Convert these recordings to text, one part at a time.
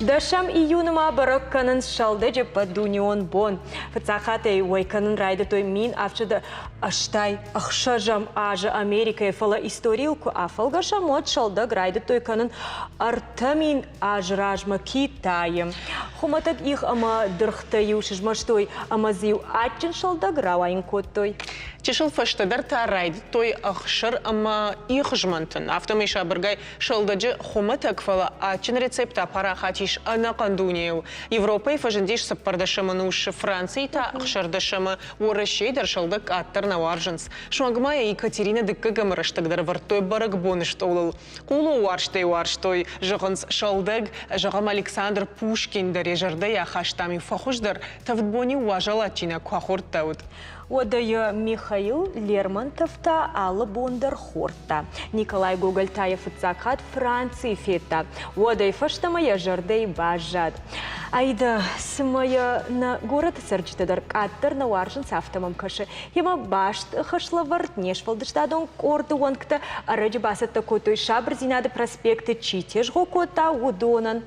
Дӕсӕм июны ма бӕрӕг кӕнынц сӕлдӕджы ӕппӕтдунеон бон. Фыццаг хатт ӕй уӕй кӕнын райдыдтой 1786 азы Америкӕйы, фӕлӕ историйыл куы афӕлгӕсӕм, уӕд сӕлдӕг райдыдтой кӕнын 3000 азы размӕ Китайы. Хуымӕтӕг их ӕмӕ дыргътӕ-иу сызмӕстой ӕмӕ дзы-иу адджын сӕлдӕг рауайын кодтой. Чысыл фӕстӕдӕр та райдыдтой ӕхсыр ӕмӕ их змӕнтын. Афтӕмӕй сабыргай Сӕлдӕджы хуымӕтӕг, фӕлӕ адджын рецепт апарахат ис ӕнӕхъӕн дунейыл. Европӕйы фӕзындис цыппӕрдӕсӕм ӕнусы, Францийы та ӕхсӕрдӕсӕмы, Уӕрӕсейы дӕр сӕлдӕг къаддӕр нӕ уарзынц. Суанг ма йӕ Екатеринӕ дыккӕгӕмы рӕстӕг дӕр ӕвӕрдтой бӕрӕгбоны стъолыл. Хъулон уарзтӕй уарзтой, зӕгъынц, сӕлдӕг, зӕгъӕм, Александр Пушкин дӕр йӕ зӕрдӕйы ахастам-иу фӕхуыздӕр, тӕвд бон-иу уазал адджинаг куы ахордтӕуыд. Уӕдӕ йӕ Михаил Лермонтов та алы бон дӕр хордта. Николай Гоголь та йӕ фыццаг хатт Францийы федта. Уӕдӕй фӕстӕмӕ йӕ зӕрдӕйы баззад. Аидӕ, цымӕ йӕ нӕ горӕты цӕрджытӕ дӕр къаддӕр нӕ уарзынц, афтӕ мӕм кӕсы. Йемӕ баст хӕслӕвӕрд не сфӕлдыстадон къорды уӕнгтӕ ӕрӕджы бацӕттӕ кодтой Сабырдзинады проспекты чи тезгъо кодта, уыдонӕн.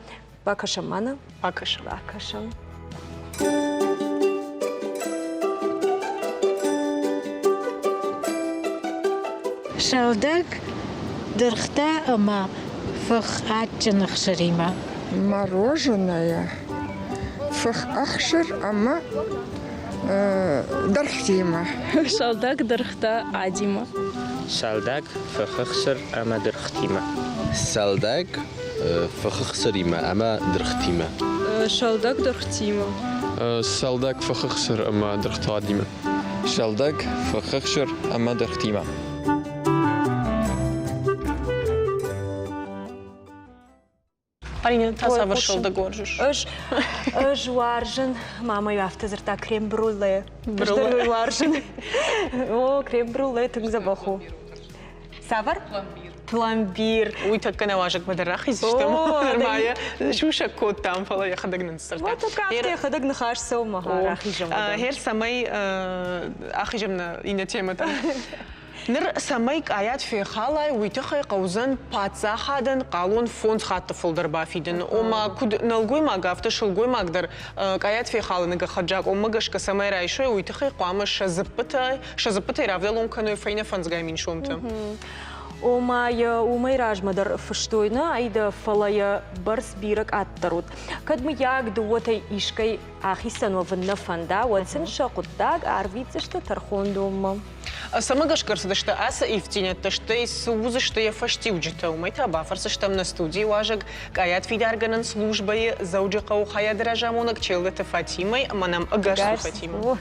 Бакӕсӕм ма нӕ? Бакӕсӕм. Бакӕсӕм. Сӕлдӕг дыргътӕ ӕмӕ фых адджын ӕхсыримӕ. Мороженое, фых ӕхсыр ӕмӕ дыргътимӕ. Сӕлдӕг дыргътӕ адимӕ. Сӕлдӕг фых ӕхсыр ӕмӕ дыргътимӕ. Сӕлдӕг фыхыхсыримӕ ӕмӕ дыргътимӕ. Сӕлдӕг дыргътимӕ. Сӕлдӕг фыхыхсыр ӕмӕ дыргътадимӕ. Сӕлдӕг фыхыхсыр ӕмӕ дыргътимӕ. Алина, та цавӕр сӕлдӕг уарзыс? Ӕз ӕз уарзын, мамӕ афтӕ дзырдта крем-брюле. Ӕз дӕр уый уарзын. О, крем-брюле тынг дзӕбӕх у. Цавӕр? Пломбир. Пломбир. Уый тӕккӕ нӕ уазӕгмӕ дӕр рахиздзыстӕм. Нырма йӕ сусӕг кодтам, фӕлӕ йӕхӕдӕг нын сдзырдта. Вот афтӕ йӕхӕдӕг ныхас цӕуы мӕ рахизӕм. Гъер цӕмӕй ахизӕм нӕ иннӕ темӕтӕм. Ныр цӕмӕй къайад фехалай, уый тыххӕй хъӕудзӕн паддзахадӕн хъалон фондз хатты фылдӕр бафидын. Ома, куыд нӕлгоймаг, афтӕ сылгоймаг дӕр къайад фехалыны гӕххӕтт закъонмӕ гӕсгӕ цӕмӕй райсой, уый тыххӕй хъуамӕ сӕ дзыппытӕ сӕ дзыппытӕй равдӕлон кӕной фӕйнӕ фӕндзгай мин сомты. Ома йӕ уымӕй размӕ дӕр фыстой нӕ, Аидӕ, фӕлӕ йӕ бӕрц бирӕ къаддӕр уыд. Кӕд мыййаг дыууӕтӕй искӕй ахицӕн уӕвын нӕ фӕнда, уӕд сын сӕ хъуыддаг арвитдзысты тӕрхондонмӕ. Цӕмӕ гӕсгӕ ӕрцыдысты ацы ивддзинӕдтӕ, стӕй цы уыдзысты йӕ фӕстиуджытӕ, уымӕй та бафӕрсдзыстӕм нӕ студийы уазӕг, къайад фидаргӕнӕн службӕйы Дзӕуджыхъӕуы хайады разамонӕг Челдыты Фатимӕ ӕмӕ нӕм ӕгас цу, Фатимӕ.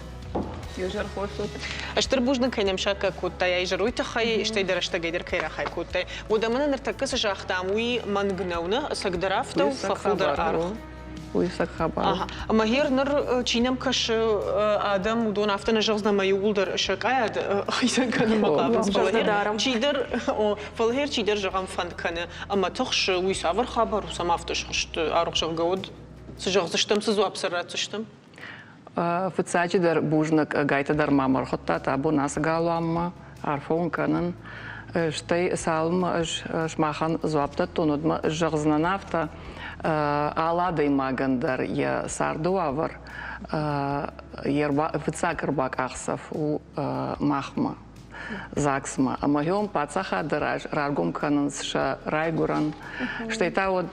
Стыр бузныг, кӕй нӕм саккаг кодтай изӕр, уый тыххӕй, стӕй дӕ рӕстӕгӕй дӕр кӕй рахай кодтай. Уӕдӕ мӕнӕ ныртӕккӕ цы загътам, уый мӕнг нӕу, нӕ? Ӕцӕгдӕр афтӕ у, фӕфылдӕр аргъ. Уый ӕцӕг хабар у. Ӕмӕ гъер ныр чи нӕм кӕсы адӕм, уыдон афтӕ нӕ зӕгъдзынӕ, ӕмӕ иууылдӕр сӕ къайад хицӕн кӕнынмӕ хъавынц. Чидӕр, фӕлӕ гъер чидӕр, зӕгъӕм, фӕнд кӕны ӕмӕ тыхсы, уый цавӕр хабар у, цӕмӕ афтӕ схызт аргъ, зӕгъгӕ, уӕд цы зӕгъдзыстӕм, цы дзуапп сӕ ратдзыстӕм? Фыццаджыдӕр бузныг ӕгайтӕ дӕр ма мӕ ӕрхуыдтат абон ацы галуанмӕ, арфӕ уын кӕнын. Стӕй цалынмӕ ӕз сымахӕн дзуапп дӕттон, уӕдмӕ ӕз зӕгъдзынӕн афтӕ, алы адӕймагӕн дӕр йӕ царды уавӕр йе фыццаг ӕрбакъахдзӕф у махмӕ. ЗАГСмӕ ӕмӕ йӕм паддзахады раз раргом кӕнынц сӕ райгуырӕн, стӕй та уӕд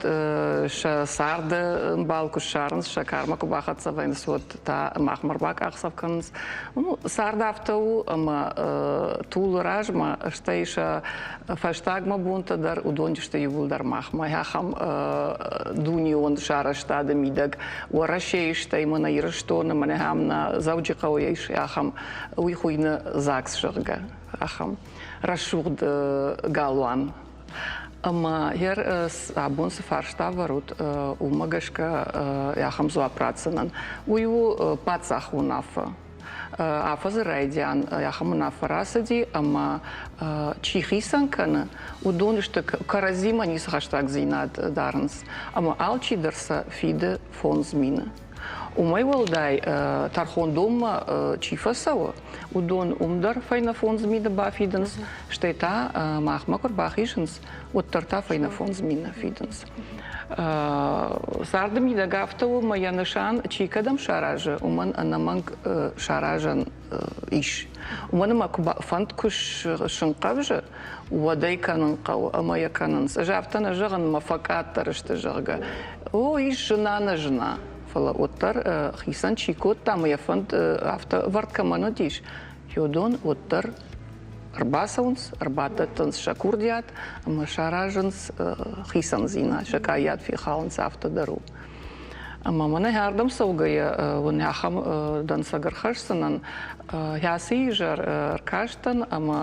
сӕ царды ӕмбал куы ссарынц, сӕ кармӕ куы бахӕццӕ вӕййынц, уӕд та махмӕ ӕрбакъахдзӕф кӕнынц. Ну, цард афтӕ у, ӕмӕ тулы размӕ, стӕй сӕ фӕстагмӕ бонтӕ дӕр уыдон сты иууылдӕр махмӕ. Ахӕм дунеон сарӕзтады мидӕг Уӕрӕсейы, стӕй мӕнӕ Ирыстоны, мӕнӕ ахӕм нӕ Дзӕуджыхъӕуы ис ахӕм Уый хуыйны ЗАГС, зӕгъгӕ, ахӕм рӕсугъд галуан. Ӕмӕ йӕ абон цы фарста ӕвӕрут, уымӕ гӕсгӕ ахӕм дзуапп ратдзынӕн. Уый у паддзахы уынаффӕ. Афӕдзы райдиан ахӕм уынаффӕ рацыди, ӕмӕ чи хицӕн кӕны, уыдон сты кӕрӕдзимӕ ницы хӕстӕгдзинад дарынц, ӕмӕ алчидӕр сӕ фиды 5000. Уымӕй уӕлдай тӕрхондонмӕ чи фӕцӕуы, уыдон уым дӕр фӕйнӕ 5000 бафидынц, стӕй та махмӕ куы рбахизынц, уӕддӕр та фӕйнӕ 5000 фидынц. Царды мидӕг афтӕ у, ӕмӕ йӕ нысан чи кӕдӕм саразы, уымӕн ӕнӕмӕнг саразӕн ис. Уымӕн ӕмӕ куы фӕнд куы сынхъӕвзы, уӕд ӕй кӕнын хъӕуы ӕмӕ йӕ кӕнынц. Ӕз афтӕ нӕ зӕгъын, мӕ фӕкъаддӕр сты, зӕгъгӕ. О, ис зына-нӕзына, фӕлӕ уӕддӕр хицӕн чи кодта ӕмӕ йӕ фӕнд афтӕ ӕвӕрд кӕмӕн уыдис, уыдон уӕддӕр ӕрбацӕуынц, ӕрбадӕттынц сӕ курдиат ӕмӕ саразынц хицӕндзинад, сӕ къайад фехалынц, афтӕ дӕр у. Ӕмӕ мӕнӕ ардӕм цӕугӕйӕ уын ахӕм дӕнцӕг ӕрхӕсдзынӕн. Ацы изӕр ӕркастӕн ӕмӕ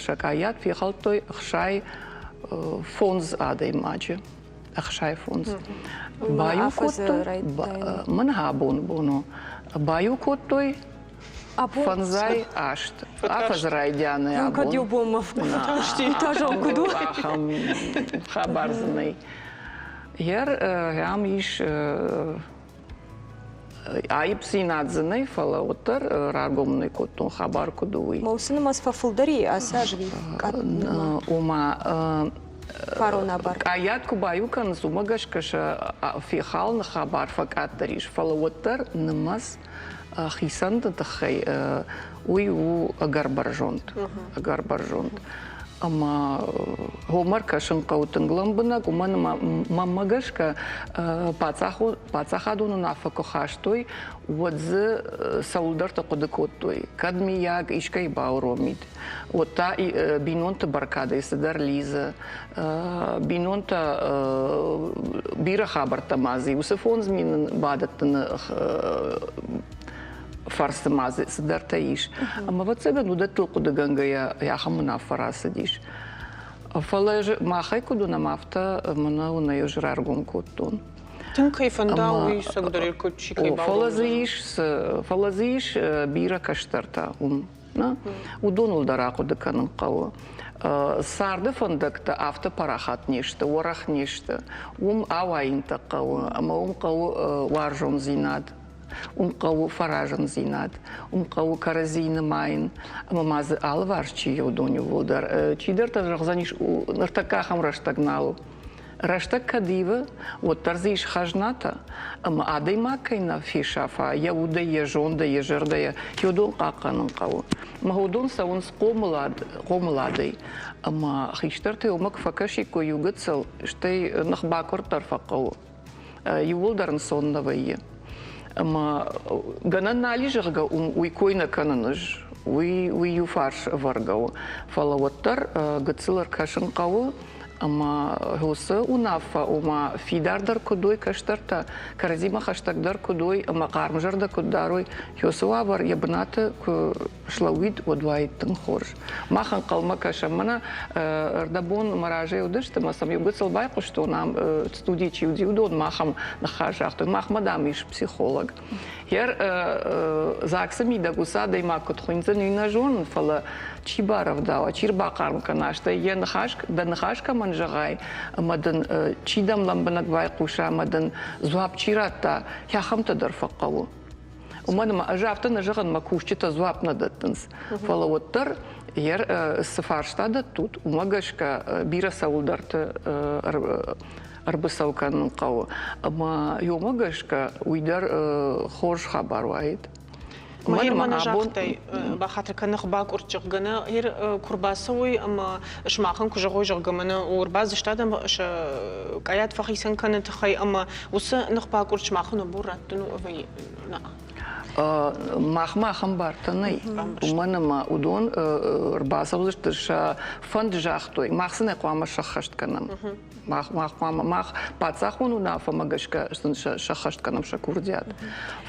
сӕ къайад фехӕлдтой 65 адӕймаджы. 65. Баиу кодтой, мӕн абон бон у. Баиу кодтой 58. Афӕдзы райдианы абон. Кӕд иу бонмӕ фӕтарсти, куыд у? Ахӕм хабар дзы нӕй. Ер ам ис аипдзинад дзы нӕй, фӕлӕ уӕддӕр раргом нӕ кодтон хабар куыд у, уый. Уыцы нымӕц фӕфылдӕр и ацы аз Ома фарон абар. Къайад куы баиу кӕнынц, уымӕ гӕсгӕ сӕ фехалыны хабар фӕкъаддӕр ис, фӕлӕ уӕддӕр нымӕц хицӕнты тыххӕй уый у ӕгӕр бӕрзонд. Ӕгӕр бӕрзонд. Ӕмӕ Гомер кӕсын хъӕуы тынг лӕмбынӕг, уымӕн ӕмӕ мӕнмӕ гӕсгӕ паддзахадон уынаффӕ куы хастой, уӕд дзы цӕуылдӕрты хъуыды кодтой. Кӕд миййаг искӕй бауромид, уӕд та бинонты бӕркадӕй цыдӕр лидзы. Бинонтӕ бирӕ хабӕрттӕ ма дзы уыцы 5000 бадӕттыны фӕрцы ма дзы цыдӕртӕ ис. Ӕмӕ ӕвӕццӕгӕн уыдӕттыл хъуыдыгӕнгӕйӕ ахӕм уынаффӕ рацыдис. Фӕлӕ махӕй куыд уынӕм, афтӕ мӕнӕ уын ӕй ӕз раргом кодтон. Тынг кӕй фӕнда, уый цӕгдӕр куыд чи кӕй Фӕлӕ дзы ис, фӕлӕ дзы ис бирӕ кӕстӕртӕ уым. Уыдоныл дӕр ахъуыды кӕнын хъӕуы. Царды фӕндӕгтӕ афтӕ парахат не сты, уӕрӕх не сты. Уым ауайынтӕ хъӕуы ӕмӕ уым хъӕуы уарзондзинад, уым хъӕуы фӕразындзинад, уым хъӕуы кӕрӕдзийы нымайын, ӕмӕ ма дзы алыварс чи y, уыдон иууылдӕр. Чидӕртӕ зӕгъдзӕнис, ныртӕккӕ ахӕм рӕстӕг нал у. Рӕстӕг кӕд ивы, уӕддӕр дзы ис хӕзнатӕ, ӕмӕ адӕймаг кӕй нӕ фесафа йӕ удӕй, йӕ зондӕй, йӕ зӕрдӕйӕ, уыдон хъахъхъӕнын хъӕуы. Ӕмӕ уыдон цӕуынц хъомылад, хъомыладӕй. Ӕмӕ хистӕртӕ уымӕ куы фӕкӕсиккой иу гыццыл, стӕй ныхбакъуырд дӕр фӕхъӕуы. Иууылдӕр ӕнцон нӕ вӕййы. Ӕмӕ гӕнӕн нал и, зӕгъгӕ, уый кой нӕ кӕнын ӕз. Уый, уый иу фарс ӕвӕргӕ у. Фӕлӕ уӕддӕр гыццыл ӕркӕсын хъӕуы ӕмӕ уыцы уынаффӕ, ома фидардӕр куыд уой кӕстӕртӕ, кӕрӕдзимӕ хӕстӕгдӕр куыд уой ӕмӕ хъармзӕрдӕ куыд дарой, уыцы уавӕр йӕ бынаты куы слӕууид, уӕд уаид тынг хорз. Мах ӕнхъӕлмӕ кӕсӕм. Мӕнӕ ӕрдӕбон мӕ разӕй уыдысты, ӕмӕ сӕм иу гыццыл байхъуыстон, ам студийы чи уыди, уыдон махӕм ныхас загътой. Махмӕ, дам, ис психолог. Йер ЗАГС-ы мидӕг уыцы адӕймаг куыд хуындзӕн, уый нӕ зонын, фӕлӕ чи барӕвдауа, чи рбахъарм кӕна, стӕй йӕ ныхас, дӕ ныхас кӕмӕн зӕгъай, ӕмӕ дын чи дӕм лӕмбынӕг байхъуса ӕмӕ дын дзуапп чи радта, ахӕмтӕ дӕр фӕхъӕуы. Уымӕн ӕмӕ ӕз афтӕ нӕ зӕгъын, мӕ кусджытӕ дзуапп нӕ дӕттынц. Фӕлӕ уӕддӕр цы фарста дӕттут, уымӕ гӕсгӕ бирӕ цӕуылдӕрты ӕрбыцӕу кӕнын хъӕуы. Ӕмӕ уымӕ гӕсгӕ уый дӕр хорз хабар уаид. Мӕ мӕнӕ загътай, бахатыр кӕны бакъуырд, зӕгъгӕ, нӕ куы рбацӕуой ӕмӕ сымахӕн куы зӕгъой, зӕгъгӕ, мӕнӕ ӕрбадзысты адӕм сӕ къайад фӕхицӕн кӕныны тыххӕй ӕмӕ уыцы ныхбакъуырд сымахӕн уӕ бон раттын у ӕви нӕ? Махмӕ ахӕм бартӕ нӕй, уымӕн ӕмӕ уыдон ӕрбацӕудзысты сӕ фӕнд загътой, мах сын ӕй хъуамӕ сӕххӕст кӕнӕм. Мах, мах хъуамӕ, мах паддзахон уынаффӕмӕ гӕсгӕ сын сӕххӕст кӕнӕм сӕ курдиат.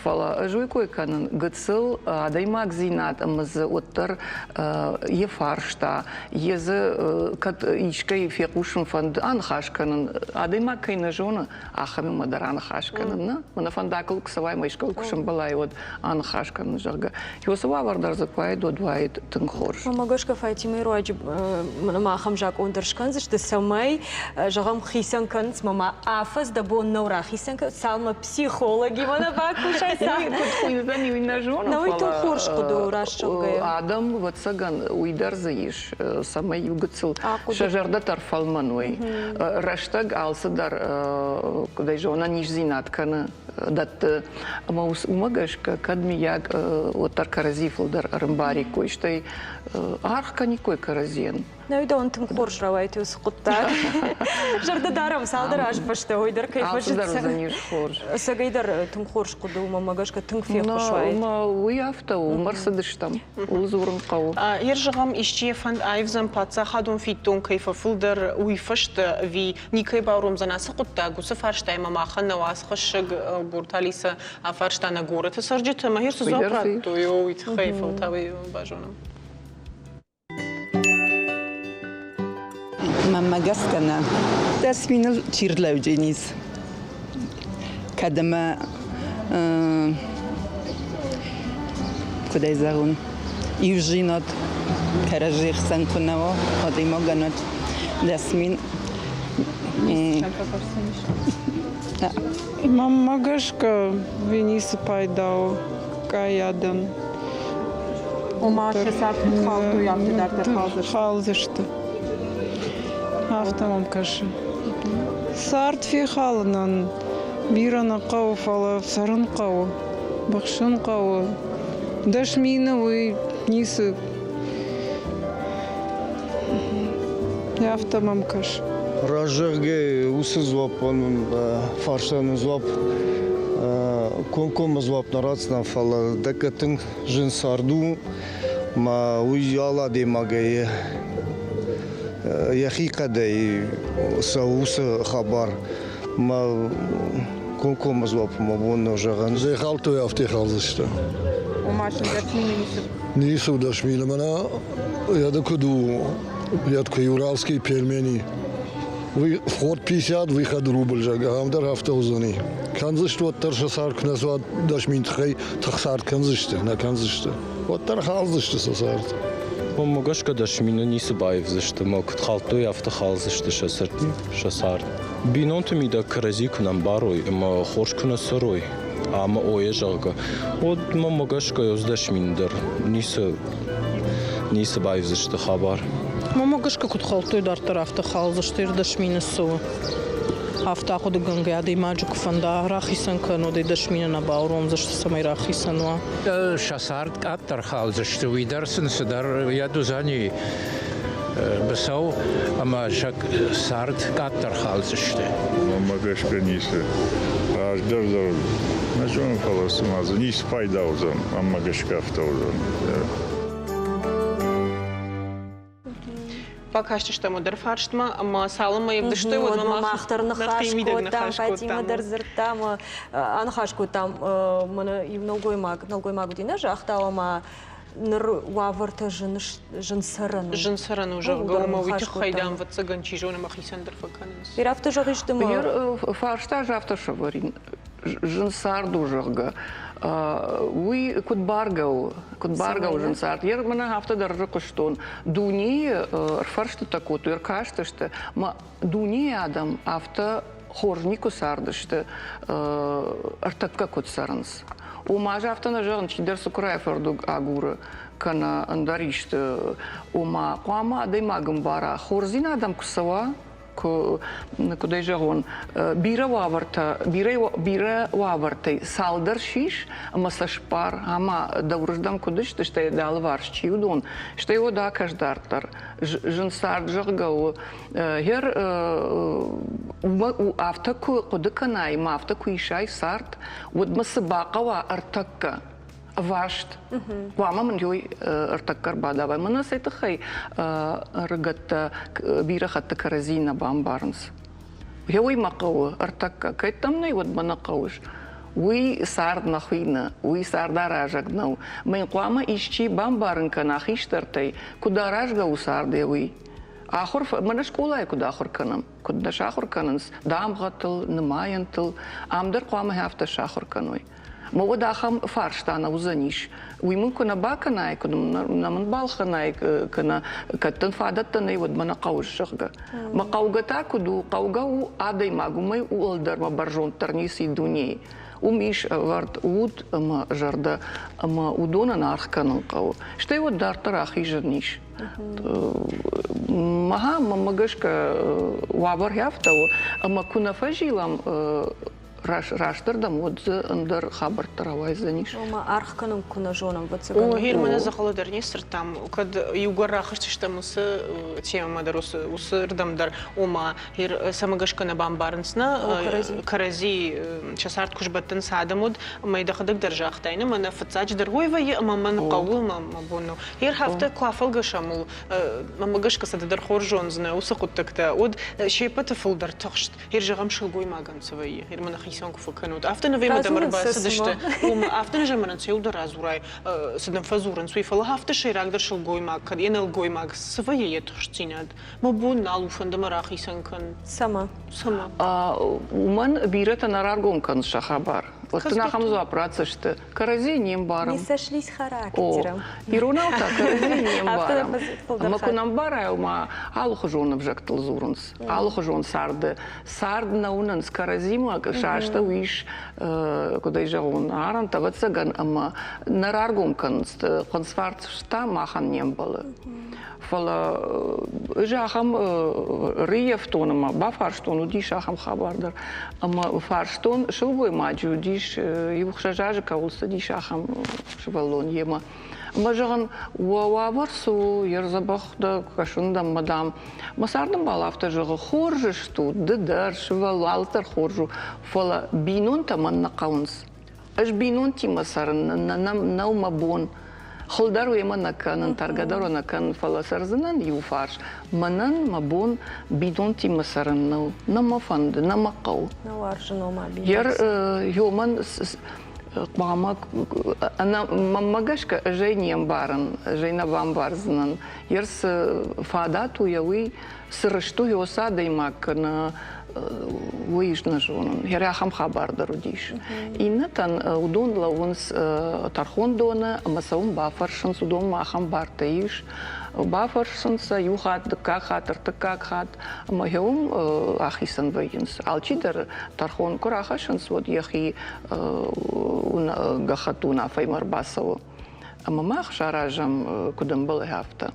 Фӕлӕ ӕз уый кой кӕнын, гыццыл адӕймагдзинад ӕмӕ дзы уӕддӕр йӕ фарста, йе дзы кӕд искӕй фехъусын фӕнды аныхас кӕнын, адӕймаг кӕй нӕ зоны, ахӕмимӕ дӕр аныхас кӕнын. Нӕ? Мӕнӕ фӕндагыл куы цӕуай ӕмӕ искӕуыл куы сӕмбӕлай, уӕд. аныхас кӕнын, зӕгъгӕ. Уыцы уавӕр дӕр дзы куы уаид, уӕд уаид тынг хорз. Мӕ гӕсгӕ Фатимӕйы руаджы ахӕм закъон дӕр скӕндзысты, цӕмӕй, зӕгъӕм, хицӕн кӕнынц мӕ афӕдз дӕ бон нӕу рахицӕн кӕнын, цалынмӕ психологимӕ нӕ бакусай. Куыд хуыйндзӕни, уый нӕ зонын, Нӕ, уый тынг хорз хъуыды у, раст зӕгъгӕйӕ. Адӕм, ӕвӕццӕгӕн, уый дӕр дзы ис, цӕмӕй иу гыццыл сӕ зӕрдӕтӕ ӕрфӕлмӕн уой. Рӕстӕг алцыдӕр, куыдӕй зонӕн, низдзинад кӕны, дӕтты. Ӕмӕ уымӕ гӕсгӕ, кӕд миййаг уӕддӕр кӕрӕдзи фылдӕр ӕрӕмбариккой, стӕй аргъ кӕниккой кӕрӕдзийӕн. Нӕ, уыдон тынг хорз рауайт уыцы хъуыддаг. Зӕрдӕ дарӕм, цалдӕр азы фӕстӕ уый дӕр кӕй Алцыдӕр уыдзӕнис хорз. Ӕцӕгӕйдӕр тынг хорз хъуыды у, мӕ гӕсгӕ тынг феххуыс уаид. Уый афтӕ у, уымӕ рцыдыстӕм, ууыл дзурын хъӕуы. Йе зӕгъӕм, исчи йӕ фӕнд аивдзӕн паддзахадон фиддон кӕй фӕфылдӕр, уый фӕстӕ ӕви никӕй бауромдзӕн ацы хъуыддаг, уыцы фарстаимӕ махӕн нӕ уацхӕссӕг Бурталиса афарста нӕ горӕты цӕрджыты ӕмӕ цы дзуапп радтой, уый тыххӕй фӕлтау базонӕм. Мӕнмӕ гӕсгӕ нӕ. Дӕс миныл чи рлӕудженис? Кӕд ӕмӕ куыд ӕй зӕгъон, иузинад кӕрӕдзи хсӕн куы нӕ уа, адӕймагӕн уӕд 10 000. Мӕнмӕ гӕсгӕ ницы пайда у къайадӕн. Ома сӕ цард куыд халдтой, афтӕ дарддӕр халдзысты? Халдзысты. Афтӕ мӕм кӕсы. Цард фехалынӕн бирӕ нӕ хъӕуы, фӕлӕ цӕрын хъӕуы, быхсын хъӕуы. 10 000 уый ницы. Афтӕ мӕм кӕсы. Разӕгъгӕ уыцы дзуаппӕн фарстӕн дзуапп комкоммӕ дзуапп нӕ ратдзынӕн, фӕлӕ дӕккӕ тынг зын цард у, ма уый алы адӕймагӕй йӕхи хъӕдӕй цӕуы уыцы хабар. Ма комкоммӕ дзуапп мӕ бон нӕу зӕгъӕн. Зӕххӕлттой афтӕ халдзысты. Ома сын 10 000 ницы Ницы у 10 000, мӕнӕ йӕ куыд у, йӕд куы уральские пельмени. Уый вход 50, выход рубль, зӕгъгӕ, ам дӕр афтӕ уыдзӕни. Кӕндзысты уӕддӕр сӕ цард куы нӕ суа 10 000 тыххӕй тыхцард кӕндзысты, нӕ кӕндзысты. Уӕддӕр халдзысты сӕ цард. Уымӕ гӕсгӕ 10 000 ницы баивдзысты ӕмӕ куыд хӕлдтой, афтӕ халдзысты сӕ сӕ цард. Бинонты мидӕг кӕрӕдзи куы нӕ мбарой ӕмӕ хорз куы нӕ цӕрой, ӕмӕ ойӕ зӕгъгӕ, уӕд мӕнмӕ гӕсгӕ 10 000 дӕр ницы ницы баивдзысты хабар. Мӕнмӕ гӕсгӕ куыд хӕлдтой дарддӕр, афтӕ халдзысты 10 000 цӕуы. Афтӕ ахъуыдыгӕнгӕ адӕймаджы куы фӕнда рахицӕн кӕнын, уӕд ӕй 10 000 нӕ бауромдзысты, цӕмӕй рахицӕн уа. Сӕ цард къаддӕр халдзысты, уый дӕр сын цыдӕр йӕ уыдзӕни быцӕу ӕмӕ сӕ цард къаддӕр халдзысты. Мӕнмӕ гӕсгӕ ницы. Раздӕр дӕр нӕ зонын, фӕлӕ цыма дзы ницы пайда уыдзӕн, мӕнмӕ гӕсгӕ афтӕ уыдзӕн. Бакастыстӕм уӕддӕр фарстмӕ ӕмӕ цалынмӕ ӕвдыстой, уӕдмӕ мах дӕр ныхас кодтам, Фатимӕ дӕр дзырдта ӕмӕ аныхас кодтам. Мӕнӕ иу нӕлгоймаг, нӕлгоймаг уыди, нӕ загъта, ома ныр уавӕртӕ зын зын цӕрӕн у. Зын цӕрӕн у, зӕгъгӕ, ӕмӕ уый тыххӕй, дам, ӕвӕццӕгӕн, чи зоны, мӕхицӕн дӕр фӕкӕнынц. Бирӕ афтӕ зӕгъис ды ма? Фарста ӕз афтӕ сӕвӕрин. Зын цард у, зӕгъгӕ. Уый куыд баргӕ у, куыд баргӕ у зын цард. Йе мӕнӕ афтӕ дӕр рыхъуыстон. Дунейы ӕрфӕрстытӕ кодтой, ӕркастысты, мӕ дунейы адӕм афтӕ хорз никуы цардысты, ӕртӕккӕ куыд цӕрынц. Ома, ӕз афтӕ нӕ зӕгъын, чидӕр цыкурайы фӕрдыг агуры кӕнӕ ӕндӕр исты. Ома, хъуамӕ адӕймаг ӕмбара, хорздзинад ӕм куы цӕуа, куы, куыд ӕй зӕгъон, бирӕ уавӕртӕ, бирӕ, бирӕ уавӕртӕй цалдӕр сис ӕмӕ сӕ сбар, ӕмӕ дӕуырыздӕм куыд сты, стӕй дӕ алыварс чи уыдон, стӕй уӕд акӕс дарддӕр. Зын цард, зӕгъгӕ, у. Гъер афтӕ куы хъуыды кӕнай ӕмӕ афтӕ куы исай цард, уӕд мӕ цы бахъӕуа ӕртӕккӕ, ӕваст. Хъуамӕ мын уый ӕртӕккӕ ӕрбадавай. Мӕнӕ цӕй тыххӕй ӕрыгӕттӕ бирӕ хатты кӕрӕдзи нӕ бамбарынц. Гъе уый мӕ хъӕуы ӕртӕккӕ. Кӕд дӕм нӕй, уӕд мӕ нӕ хъӕуыс. Уый цард нӕ хуины, уый цардаразӕг нӕу. Мӕн хъуамӕ исчи бамбарын кӕна хистӕртӕй, куыд аразгӕ у цард, уый. Ахуыр, мӕнӕ скъолайы куыд ахуыр кӕнӕм, куыд нӕ сахуыр кӕнынц дамгъӕтыл, нымайӕнтыл, ам дӕр хъуамӕ афтӕ сахуыр кӕной. Мӕ уӕд ахӕм фарста нӕ уыдзӕнис. Уый мын куы нӕ бакӕнай, куы нӕ мын балхӕнай, кӕнӕ кӕд дын фадӕттӕ нӕй, уӕд мӕ нӕ хъӕуыс, зӕгъгӕ. Мӕ хъӕугӕ та куыд у? Хъӕугӕ у адӕймаг, уымӕй уӕлдӕр мӕ бӕрзонддӕр ницы и дунейы. Уым ис ӕвӕрд уд ӕмӕ зӕрдӕ, ӕмӕ уыдонӕн аргъ кӕнын хъӕуы. Стӕй уӕд дарддӕр ахизӕн ис. Мӕ мӕнмӕ гӕсгӕ уавӕр афтӕ у, ӕмӕ куы нӕ фӕзилӕм растырдӕм, уӕд дзы ӕндӕр хабӕрттӕ рауайдзӕнис. Ома аргъ кӕнын куы нӕ зонӕм, ӕвӕццӕгӕн. О, гъер мӕнӕ дзӕгъӕлы дӕр не сдзырдтам, кӕд иугӕр рахызтыстӕм уыцы темӕмӕ дӕр, уыцы рдӕм дӕр, ома гъер цӕмӕ гӕсгӕ нӕ бамбарынц нӕ кӕрӕдзи сӕ цард куы сбӕттынц адӕм уыд, ӕмӕ дӕхӕдӕг дӕр загътай, нӕ мӕнӕ фыццаджыдӕр уый вӕййы ӕмӕ мӕн хъӕуы, мӕ бон нӕу. Гъер афтӕ куы афӕлгӕсӕм ыл, мӕнмӕ гӕсгӕ сӕ ды дӕр хорз зондзынӕ уыцы хъуыддӕгтӕ, уӕд се ппӕты фылдӕр тыхст Гъер зӕгъӕм, сылгоймагӕн цы вӕййы, гъер мӕ нӕхицӕн куы фӕкӕнут. Афтӕ нӕ вӕййы, дӕм ӕрбацыдысты, уымӕ афтӕ нӕ зӕгъӕм, цӕуылдӕр радзурай, цы дӕм фӕдзурынц, уый, фӕлӕ афтӕ сӕйрагдӕр сылгоймаг, кӕд йӕ нӕлгоймаг, цы вӕййы йӕ тыхстдзинад? Мӕ бон нал у, фӕнды мӕ рахицӕн кӕн. Цӕмӕ? Цӕмӕ? Уымӕн бирӕтӕ нӕ раргом кӕнынц сӕ хабар. Уӕд дын ахӕм дзуапп ратдзысты. Кӕрӕдзийы не мбарӕм. Не сошлись характером. О, иронау та кӕрӕдзийы не мбарӕм. Ӕмӕ куы нӕ мбарай, ома алыхуызон ӕвзӕгтыл дзурынц, алыхуызон царды. Цард нӕ уынынц кӕрӕдзимӕ, сӕ астӕу ис, куыд ӕй зӕгъон, арӕнтӕ, ӕвӕццӕгӕн, ӕмӕ нӕ раргом кӕнынц. Хъынцфарст та махӕн не мбӕлы. Фӕлӕ ӕз ахӕм рыййӕфтон ӕмӕ бафарстон, уыдис ахӕм хабар дӕр. Ӕмӕ фарстон сылгоймаджы, уыдис иу 6 азы кӕуыл цыдис, ахӕм сывӕллон йемӕ. Ӕмӕ зӕгъын, уӕ уавӕр цы у, йе рдзӕбӕх дӕ, кӕсын дӕм, мӕ дам. Мӕ цардӕмбал афтӕ зӕгъы, хорз стут, ды дӕр, сывӕллон, алцыдӕр хорз у, фӕлӕ бинонтӕ мӕн нӕ хъӕуынц. Ӕз бинонтимӕ цӕрын нӕу мӕ бон. Хыл дӕр уемӕ нӕ кӕнын, тӕргӕ дӕр нӕ кӕнын, фӕлӕ цӕрдзынӕн иу фарс. Мӕнӕн мӕ бон бинонтимӕ цӕрын нӕу. Нӕ мӕ фӕнды, нӕ мӕ хъӕуы. Нӕ уарзын ома Ер ёмӕн хъуамӕ мӕнмӕ гӕсгӕ ӕз ӕй не мбарын, ӕз ӕй нӕ бамбардзынӕн. Ер цы фадат у, уый цы рыст у, уыцы адӕймаг кӕнӕ уый ӕз нӕ зонын. Гъер ахӕм хабар дӕр уыдис. Иннӕтӕн уыдон лӕууынц тӕрхондоны ӕмӕ сӕ уым бафӕрсынц, уыдонмӕ ахӕм бартӕ ис. Бафӕрсынц сӕ иу хатт, дыккаг хатт, ӕртыккаг хатт ӕмӕ гъе уым ахицӕн вӕййынц. Алчидӕр тӕрхон куы рахӕссынц, уӕд йӕхи гӕххӕтт уынаффӕимӕ ӕрбацӕуы. Ӕмӕ мах саразӕм, куыд ӕмбӕлы, афтӕ.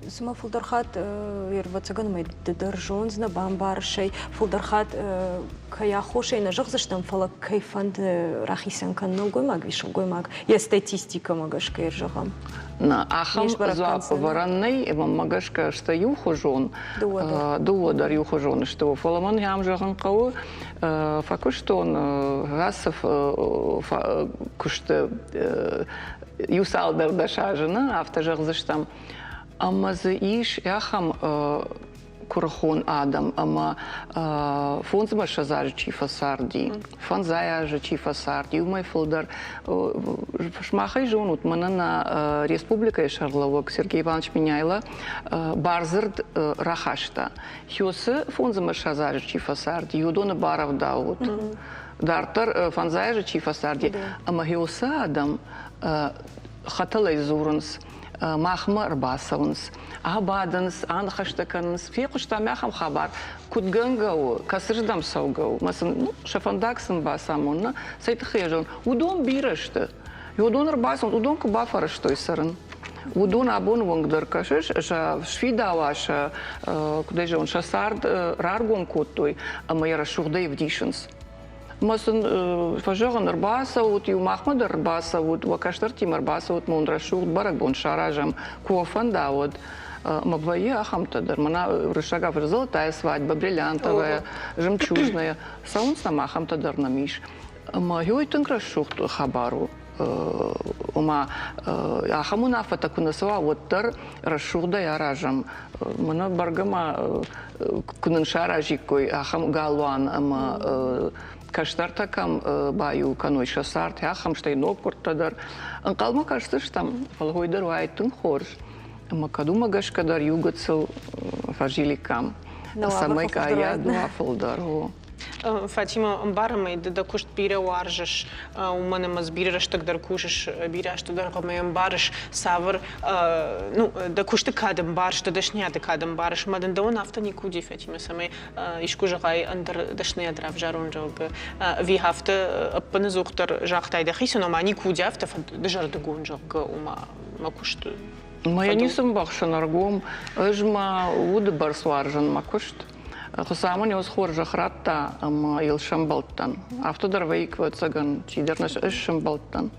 Цыма фылдӕр хатт ӕвӕццӕгӕн ӕмӕ ды дӕр зондзынӕ, бамбарыс ӕй, фылдӕр хатт кӕй аххосӕй нӕ зӕгъдзыстӕм, фӕлӕ кӕй фӕнды рахицӕн кӕн нӕлгоймаг ӕви сылгоймаг, йӕ статистикӕмӕ гӕсгӕ зӕгъӕм. Нӕ, ахӕм дзуапп ӕвӕрӕн нӕй, мӕнмӕ гӕсгӕ сты иухуызон. Дыууӕ дӕр иухуызон сты. Фӕлӕ мӕн ахӕм зӕгъын хъӕуы, фӕкуыстон ацы куысты иу цалдӕр дӕсазы, нӕ, афтӕ зӕгъдзыстӕм. Ӕмӕ дзы ис ахӕм куырыхон адӕм, ӕмӕ 25 азы чи фӕцарди, фӕндзай азы чи фӕцарди, уымӕй фылдӕр. Сымахӕй зонут, мӕнӕ нӕ республикӕйы сӕргълӕууӕг Сергей Иванович Меняйло бардзырд рахаста. Хёсы 25 азы чи фӕцарди, уыдоны барӕвдауут. Дарддӕр фӕндзай азы чи фӕцарди, ӕмӕ хёсы адӕм хӕтӕлӕй дзурынц, махмӕ ӕрбацӕуынц, абадынц, аныхӕстӕ кӕнынц. Фехъуыстам ахӕм хабар, куыд гӕнгӕ у, кӕцырдӕм цӕугӕ у, мӕ сын сӕ фӕндаг сын бацамон, нӕ, цӕй тыххӕй зон. Уыдон бирӕ сты. Уыдон ӕрбацӕуынц, уыдон куы бафӕрӕзтой цӕрын. Уыдон абоны онг дӕр кӕсыс, сӕ сфидауа, сӕ, куыд ӕй зӕгъон, сӕ цард раргом кодтой ӕмӕ йӕ рӕсугъдӕй ӕвдисынц. Ӕмӕ сын фӕзӕгъын, ӕрбацӕут, иу махмӕ дӕр ӕрбацӕут, уӕ кӕстӕртимӕ ӕрбацӕут, мӕ уын рӕсугъд бӕрӕгбон саразӕм, куы уӕ фӕнда, уӕд. Ӕмӕ вӕййы ахӕмтӕ дӕр. Мӕнӕ уырыссаг афӕдз золотая свадьба, бриллиантовая, жемчужная. Цӕуынц нӕм ахӕмтӕ дӕр нӕм ис. Ӕмӕ уый тынг рӕсугъд хабар у. Ома, ахӕм уынаффӕтӕ куы нӕ цӕуа, уӕддӕр рӕсугъдӕй аразӕм. Мӕнӕ бӕргӕ ма куы нын саразиккой ахӕм галуан ӕмӕ кӕстӕртӕ кӕм баиу кӕной сӕ цард, ахӕм стӕй ноггуырдтӕ дӕр. Ӕнхъӕлмӕ кӕсдзыстӕм, фӕлӕ уый дӕр уаид тынг хорз. Ӕмӕ кӕд уымӕ гӕсгӕ дӕр иу гыццыл фӕзиликкам, цӕмӕй къайад уа фылдӕр. Фатима, ӕмбарӕм ӕй, ды дӕ куыст бирӕ уарзыс, уымӕн ӕмӕ дзы бирӕ рӕстӕг дӕр кусыс, бирӕ азты дӕргъы ӕмӕ ӕмбарыс, цавӕр, ну, дӕ куысты кад ӕмбарыс, дӕ дӕсныйады кад ӕмбарыс. Ӕмӕ дын дӕуӕн афтӕ никуы уыди, Фатимӕ, цӕмӕй искуы зӕгъай ӕндӕр дӕсныйад равзарон, зӕгъгӕ, ӕви афтӕ ӕппынӕдзухдӕр загътай дӕхицӕн, ома никуы уыди афтӕ дызӕрдыгон, зӕгъгӕ, ома мӕ куысты Мӕ ницы мбӕхсын ӕргом, ӕз мӕ уды бӕрц уарзын мӕ куыст. Хуыцау мын уыцы хорзӕх радта ӕмӕ йыл сӕмбӕлдтӕн. Афтӕ дӕр вӕййы, ӕвӕццӕгӕн, чидӕр нӕ ӕз сӕмбӕлдтӕн.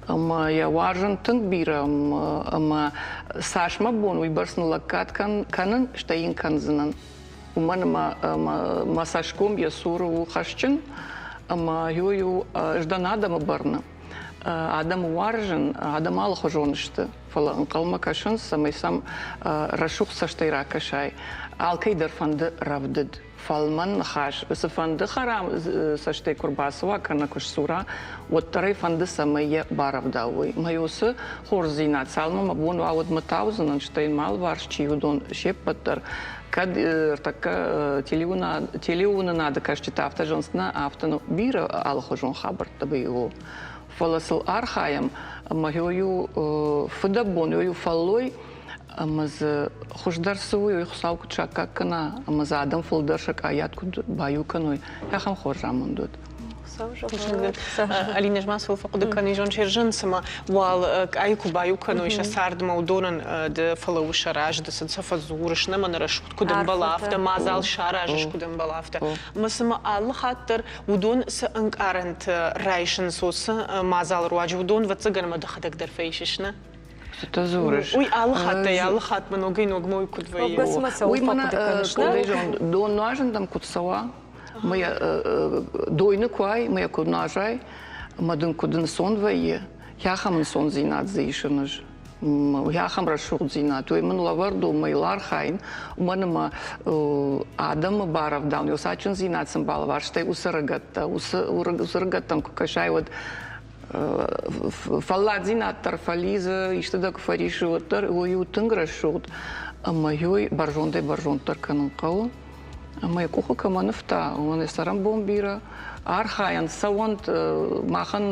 Ӕмӕ йӕ уарзын тынг бирӕ ӕмӕ цас мӕ бон, уыйбӕрц ын лӕггад кӕнын, стӕй йын кӕндзынӕн. Уымӕн ӕмӕ мӕ цӕсгом йӕ цуры у хӕсджын ӕмӕ йой у ӕз дӕн адӕмы бӕрны. Адӕмы уарзын, адӕм алыхуызон сты, фӕлӕ ӕнхъӕлмӕ кӕсынц, цӕмӕй сӕм рӕсугъд цӕстӕй ракӕсай. Алкӕй дӕр фӕнды рӕвдыд, фӕлмӕн ныхас, цыфӕнды хӕрам цӕстӕй куы рбацӕуа кӕнӕ куы сдзура, уӕддӕр ӕй фӕнды, цӕмӕй йӕ барӕвдауой. Мӕ уыцы хорздзинад цалынмӕ мӕ бон уа, уӕдмӕ таудзынӕн, стӕй мӕ алыварс чи уыдон се ппӕт дӕр. Кӕд ӕртӕккӕ телеуынынады кӕсджытӕ афтӕ зӕгъынц, нӕ, афтӕ ну, бирӕ алыхуызон хабӕрттӕ быйо. Фӕлӕ сыл архайӕм, ӕмӕ иу фыдӕбон, иу фӕллой, ӕмӕ дзы хуыздӕр цы у, уый Хуыцау куыд саккаг кӕна, ӕмӕ дзы адӕм фылдӕр сӕ къайад куыд баиу кӕной, ахӕм хорз амонд уӕд. Алинӕ, ма цӕуыл фӕхъуыды кӕнын, зон сержант, цыма уал къайы куы баиу кӕной сӕ цардмӕ, уыдонӕн ды фӕлӕууыс сӕ разы, ды сын сӕ фӕдзурыс, нӕ мӕнӕ рӕсугъд куыд ӕмбӕла, афтӕ мадзал саразыс, куыд ӕмбӕла, афтӕ. Ӕмӕ цыма алы хатт дӕр уыдон цы ӕнкъарӕнтӕ райсынц уыцы мадзалы руаджы, уыдон, ӕвӕццӕгӕн, ӕмӕ дӕхӕдӕг дӕр фӕисыс, нӕ? Цытӕ дзурыс? Уый алы хаттӕй, алы хатт мӕ ногӕй ногмӕ уый куыд вӕййы? Уый мӕнӕ дон нуазын дӕм куыд цӕуа, мӕ дойны куы ай, мӕ куы нуазай, ӕмӕ дын куыд ӕнцон вӕййы, ахӕм ӕнцондзинад дзы исын ӕз. Ахӕм рӕсугъддзинад, уый мын лӕвӕрд у, мӕ йыл архайын, уымӕн ӕмӕ адӕмы барӕвдауын, йӕ саджындзинад сын балӕвар, стӕй уыцы ӕрыгӕттӕ, уыцы ӕрыгӕттӕм куы кӕсай, уӕд фӕлладдзинад дӕр фӕлидзы, исты дӕ куы фӕрисы, уӕддӕр уый у тынг рӕсугъд ӕмӕ уый бӕрзондӕй-бӕрзонддӕр кӕнын хъӕуы. Ӕмӕ йӕ къухы кӕмӕ ныфта, уымӕн йӕ цӕрӕнбон бирӕ. Архайӕнт, цӕуӕнт, махӕн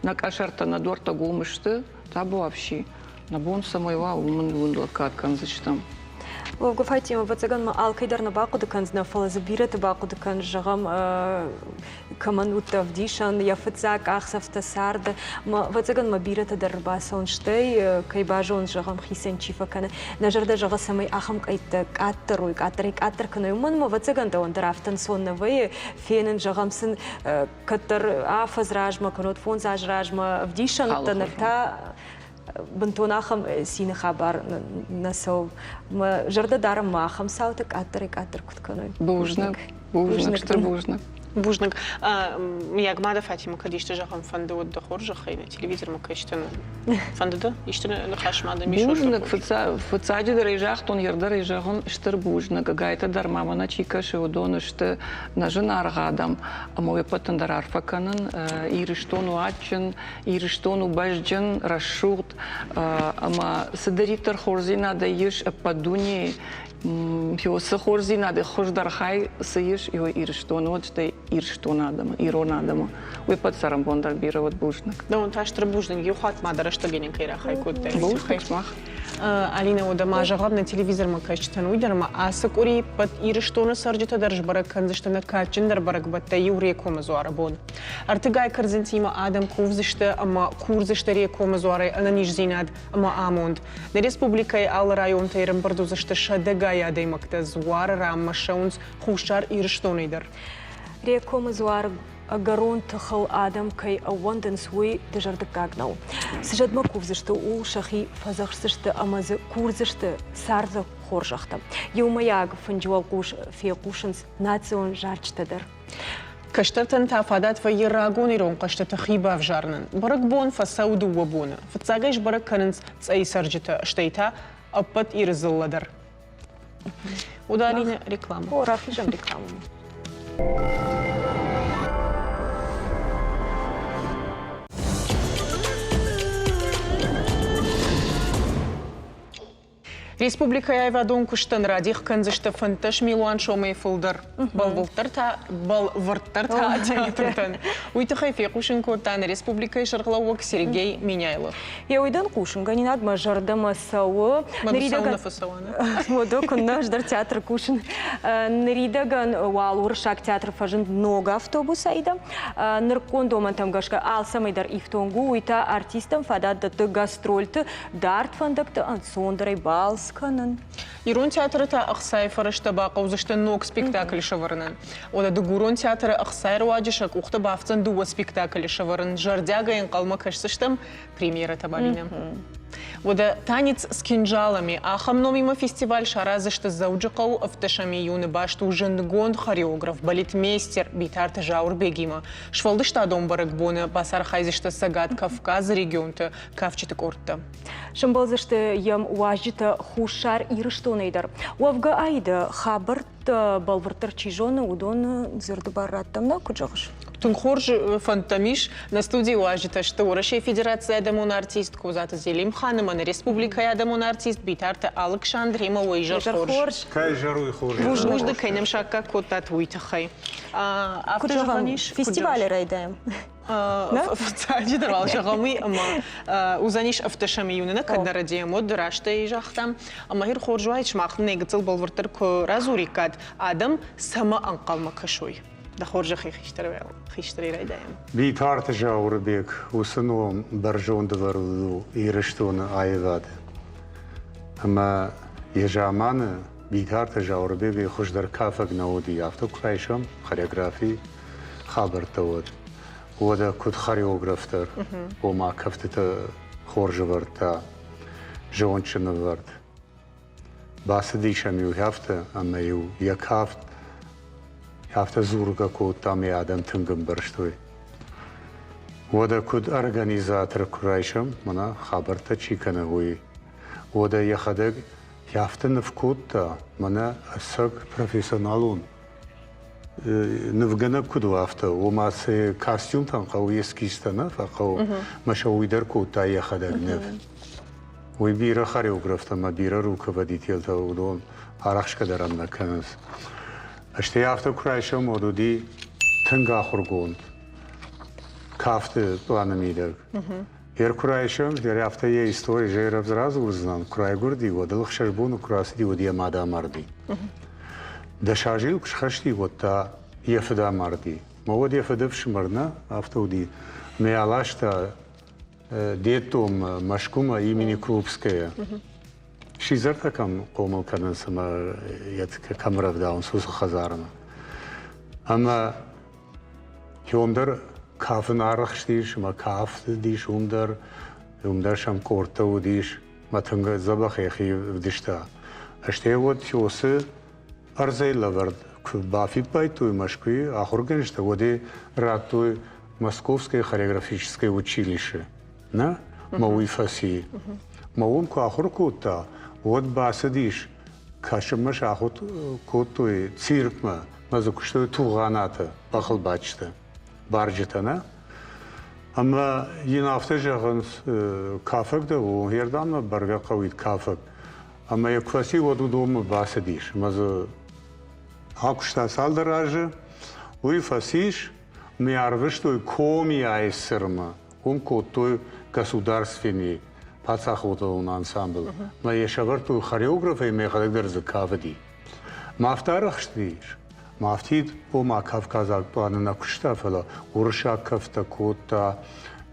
нӕ къӕсӕртӕ, нӕ дуӕрттӕ гом сты, табуафси. Нӕ бон цӕмӕй уа, уымӕн уын лӕггад кӕндзыстӕм. Уӕвгӕ, Фатима, ӕвӕццӕгӕн ма алкӕй дӕр нӕ бахъуыды кӕндзынӕ, фӕлӕ дзы бирӕты бахъуыды кӕн, зӕгъӕм, кӕмӕн уыдтӕ ӕвдисӕн, йӕ фыццаг къахдзӕфтӕ царды. Ӕвӕццӕгӕн ма бирӕтӕ дӕр ӕрбацӕуынц, стӕй кӕй базонынц, зӕгъӕм, хицӕн чи фӕкӕны. Нӕ зӕрдӕ зӕгъы, цӕмӕй ахӕм къӕйттӕ къаддӕр уой, къаддӕрӕй къаддӕр кӕной. Уымӕн ӕмӕ, ӕвӕццӕгӕн, дӕуӕн дӕр афтӕ ӕнцон нӕ вӕййы фенын, зӕгъӕм, сын кӕддӕр афӕдз размӕ, кӕнӕ 5 азы размӕ ӕвдисӕн уыдтӕ, ныр та бынтон ахӕм цины хабар нӕ цӕуы. Мӕ зӕрдӕ дарӕм ма ахӕм цаутӕ къаддӕрӕй-къаддӕр куыд кӕной. Бузныг. Бузныг, стыр бузныг. Бузныг. Мыййаг ма дӕ Фатимӕ кӕд исты зӕгъын фӕнды, уӕд дӕ хорзӕхӕй нӕ телевизормӕ кӕсдзӕн. Фӕнды дӕ исты ныхас ма дӕм ис? Бузныг. Фыццаджыдӕр ӕй загътон, ӕрдӕр ӕй зӕгъын, стыр бузныг. Ӕгайтӕ дӕр ма мӕнӕ чи кӕсы, уыдон сты нӕ зынаргъ адӕм. Ӕмӕ уе ппӕтӕн дӕр арфӕ кӕнын. Ирыстон у адджын, Ирыстон у бӕзджын, рӕсугъд ӕмӕ цыдӕриддӕр хорздзинадӕй ис ӕппӕт дунейы, цы хорздзинадӕй хуыздӕр хай цы ис, уый Ирыстоны уӕд, стӕй Ирыстоны адӕмы, ирон адӕмы. Уый ӕппӕт цӕрӕнбон дӕр бирӕ уӕд бузныг. Дӕуӕн та стыр бузныг, иу хатт ма дӕ рӕстӕгӕй нын кӕй рахай кодтай. Бузныг сымах. Алинӕ, уӕдӕ ма зӕгъӕм нӕ телевизормӕ кӕсджытӕн уый дӕр ӕмӕ ацы къуыри ӕппӕт Ирыстоны цӕрджытӕ дӕр сбӕрӕг кӕндзысты нӕ кадджындӕр бӕрӕгбӕттӕй иу Рекомы дзуары бон. Ӕртыгай кӕрдзынтимӕ адӕм кувдзысты ӕмӕ курдзысты Рекомы дзуарӕй ӕнӕниздзинад ӕмӕ амонд. Нӕ республикӕйы алы районтӕй ӕрӕмбырд уыдзысты сӕдӕгай адӕймӕгтӕ дзуары раммӕ ссӕуынц Хуссар Ирыстонӕй дӕр. Рекомы дзуар ӕгӕрон тыхыл адӕм кӕй ӕууӕндынц, уый дызӕрдыггаг нӕу. Цы зӕдмӕ кувдзысты, ууыл сӕхи фӕдзӕхсдзысты ӕмӕ дзы курдзысты царды хорзӕхтӕ. Иумӕйаг фынджы уӕлхъус фехъусынц национ зарджытӕ дӕр. Кӕстӕртӕн та фадат вӕййы рагон ирон хъӕзтыты хи бавзарынӕн. Бӕрӕгбон фӕцӕуы дыууӕ боны. Фыццагӕй сбӕрӕг кӕнынц Цъӕйы цӕрджытӕ, стӕй та ӕппӕт Иры дзыллӕ дӕр. Удаление рекламы. О, рахизӕм рекламамӕ. Республикӕйы аивадон куыстӕн радих кӕндзысты 15 милуан сомӕй фылдӕр. Бӕлвырддӕр та бӕлвырддӕр та театртӕн. Уый тыххӕй фехъусын кодта нӕ республикӕйы сӕргълӕууӕг Сергей Меняйло. Йӕ уыйдӕн хъусынгӕнинаг мӕ зӕрдӕмӕ цӕуы. Ныридӕгӕн Уӕдӕ куыннӕ ӕз дӕр театры кусын. Ныридӕгӕн уал уырыссаг театры фӕзынд ног автобус Аида. Нырыккон домӕнтӕм гӕсгӕ алцӕмӕй дӕр ифтонг у, уый та артисттӕн фадат дӕтты гастрольты дард фӕндӕгты ӕнцондӕрӕй балц кӕнын. Ирон театры та ӕхцайы фӕрӕзтӕ бахъӕудзысты ног спектакль сӕвӕрынӕн. Уӕдӕ Дыгурон театры ӕхцайы руаджы сӕ къухты бафтдзӕн дыууӕ спектаклы сӕвӕрын. Зӕрдиагӕй ӕнхъӕлмӕ кӕсдзыстӕм премьерӕтӕ Балинӕ. Уӕдӕ «Танец с кинжалами» ахӕм номимӕ фестиваль сараздзысты Дзӕуджыхъӕуы 17 июны баст у зындгонд хореограф, балетмейстер Битарты Зауырбегимӕ. Сфӕлдыстадон бӕрӕгбоны бацархайдзысты Цӕгат Кавказы регионты кафджыты къордтӕ. Сӕмбӕлдзысты йӕм уазджытӕ Хуссар Ирыстонӕй дӕр. Уӕвгӕ Аида хабӕрттӕ бӕлвырддӕр чи зоны, уыдон дзырды бар раттӕм нӕ, куыд зӕгъыс? Тынг хорз фӕндтӕм ис. Нӕ студийы уазджытӕ сты Уӕрӕсейы Федерацийы адӕмон артист Козаты Зелимхан ӕмӕ нӕ республикӕйы адӕмон артист Битарты Алыксандр ӕмӕ уӕ изӕр хорз. Кӕй зӕруй хорз. Бузныг, кӕй нӕм саккаг кодтат, уый тыххӕй. Куыд зӕгъӕм, фестивалы райдайӕм. Фыццаджыдӕр уал зӕгъӕм уый, ӕмӕ уыдзӕнис ӕвддӕсӕм июны нӕ кӕддӕр ӕдемод растӕй загътам. Ӕмӕ ир хорз уаид, сымах нын гыццыл бӕлвырддӕр куы радзуриккат, адӕм цӕмӕ ӕнхъӕлмӕ кӕсой. Дӕ хорзӕхӕй хистӕрӕй райдайӕм. Битарты Зауырбег уыцы ном бӕрзонд ӕвӕрд у Ирыстоны аивады. Ӕмӕ йӕ заманы Битарты Зауырбегӕй хуыздӕр кафӕг нӕ уыди, афтӕ куы райсӕм хореографи хабӕрттӕ уӕд. Уӕдӕ куыд хореограф дӕр, ома кӕфтытӕ хорз ӕвӕрдта, зондджын ӕвӕрд. Бацыдис ӕм-иу афтӕ, ӕмӕ-иу йӕ кафт афтӕ дзургӕ кодта, ӕмӕ йӕ адӕм тынг ӕмбӕрстой. Уӕдӕ куыд организатор куы райсӕм, мӕнӕ хабӕрттӕ чи кӕны, уый, уӕдӕ йӕхӕдӕг афтӕ ныв кодта, мӕнӕ ӕцӕг профессионалон нывгӕнӕг куыд у, афтӕ, ома цы костюмтӕн хъӕуы эскизтӕ нӕ фӕхъӕуы, мӕ сӕ уый дӕр кодта йӕхӕдӕг ныв. Уый бирӕ хореографтӕ ӕмӕ бирӕ руководителтӕ уыдон арӕхсгӕ дӕр ӕм нӕ кӕнынц. Стӕй афтӕ куы райсӕм, уӕд уыди тынг ахуыргонд кафты планы мидӕг. Ер куы райсӕм, дӕр афтӕ йӕ истори зӕй рӕвдз радзурдзынӕн, куы райгуырди, уӕд ыл ӕхсӕз боны куы рацыди, уӕд йӕ мад амарди. Дӕс азы куы схӕсти, уӕд та йӕ фыд амарди. Мӕ уӕд йӕ фыды ӕфсымӕр нӕ, афтӕ уыди. Мӕ аласта детдом Мӕскуымӕ имени Крупская. Сидзӕртӕ кӕм хъомыл кӕнынц ӕмӕ йӕ кӕм рӕвдауынц, уыцы хӕдзармӕ. Ӕмӕ Уым дӕр кафын арӕхстис ӕмӕ кафтыдис уым дӕр. Уым дӕр сӕм къордтӕ уыдис мӕ тынг дзӕбӕх йӕхи вдыста. Стӕй уӕд уыцы ӕрдзӕй лӕвӕрд куы бафиппайдтой Мӕскуыйы ахуыргӕнджытӕ, уӕд ӕй радтой Московское хореографическое училище. Нӕ? Мӕ уый фӕци. Мӕ уым куы ахуыр кодта, уӕд бацыдис, кӕсынмӕ сахуыр кодтой циркмӕ. Мӕ дзы куыстой Тугъанаты бӕхылбадджытӕ, барджытӕ, нӕ? Ӕмӕ йын афтӕ зӕгъынц, кафӕг дӕ у, ердӕм бӕргӕ хъӕуид кафӕг. Ӕмӕ йӕ куы фӕци, уӕд уыдонмӕ бацыдис. Ӕмӕ дзы акуыста цалдӕр азы. Уый фӕцис, мӕ арвыстой Комийайы сырмӕ. Уым кодтой государственный паддзахадон ансамбль. Мӕ йӕ сӕвӕрдтой хореографӕй, мӕ йӕхӕдӕг дӕр дзы кафыди. Мӕ афтӕ арӕхстис, мӕ афтид, ома кавказаг планы нӕ куыста, фӕлӕ уырыссаг кӕфтӕ кодта,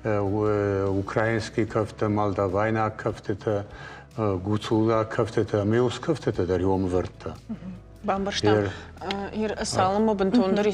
украинский кӕфтӕ, молдавайнаг кӕфтытӕ, гуцулаг кӕфтытӕ ӕмӕ уыцы кӕфтытӕ дӕр иом ӕвӕрдта. Бамбӕрстам. Ир, цалынмӕ бынтондӕр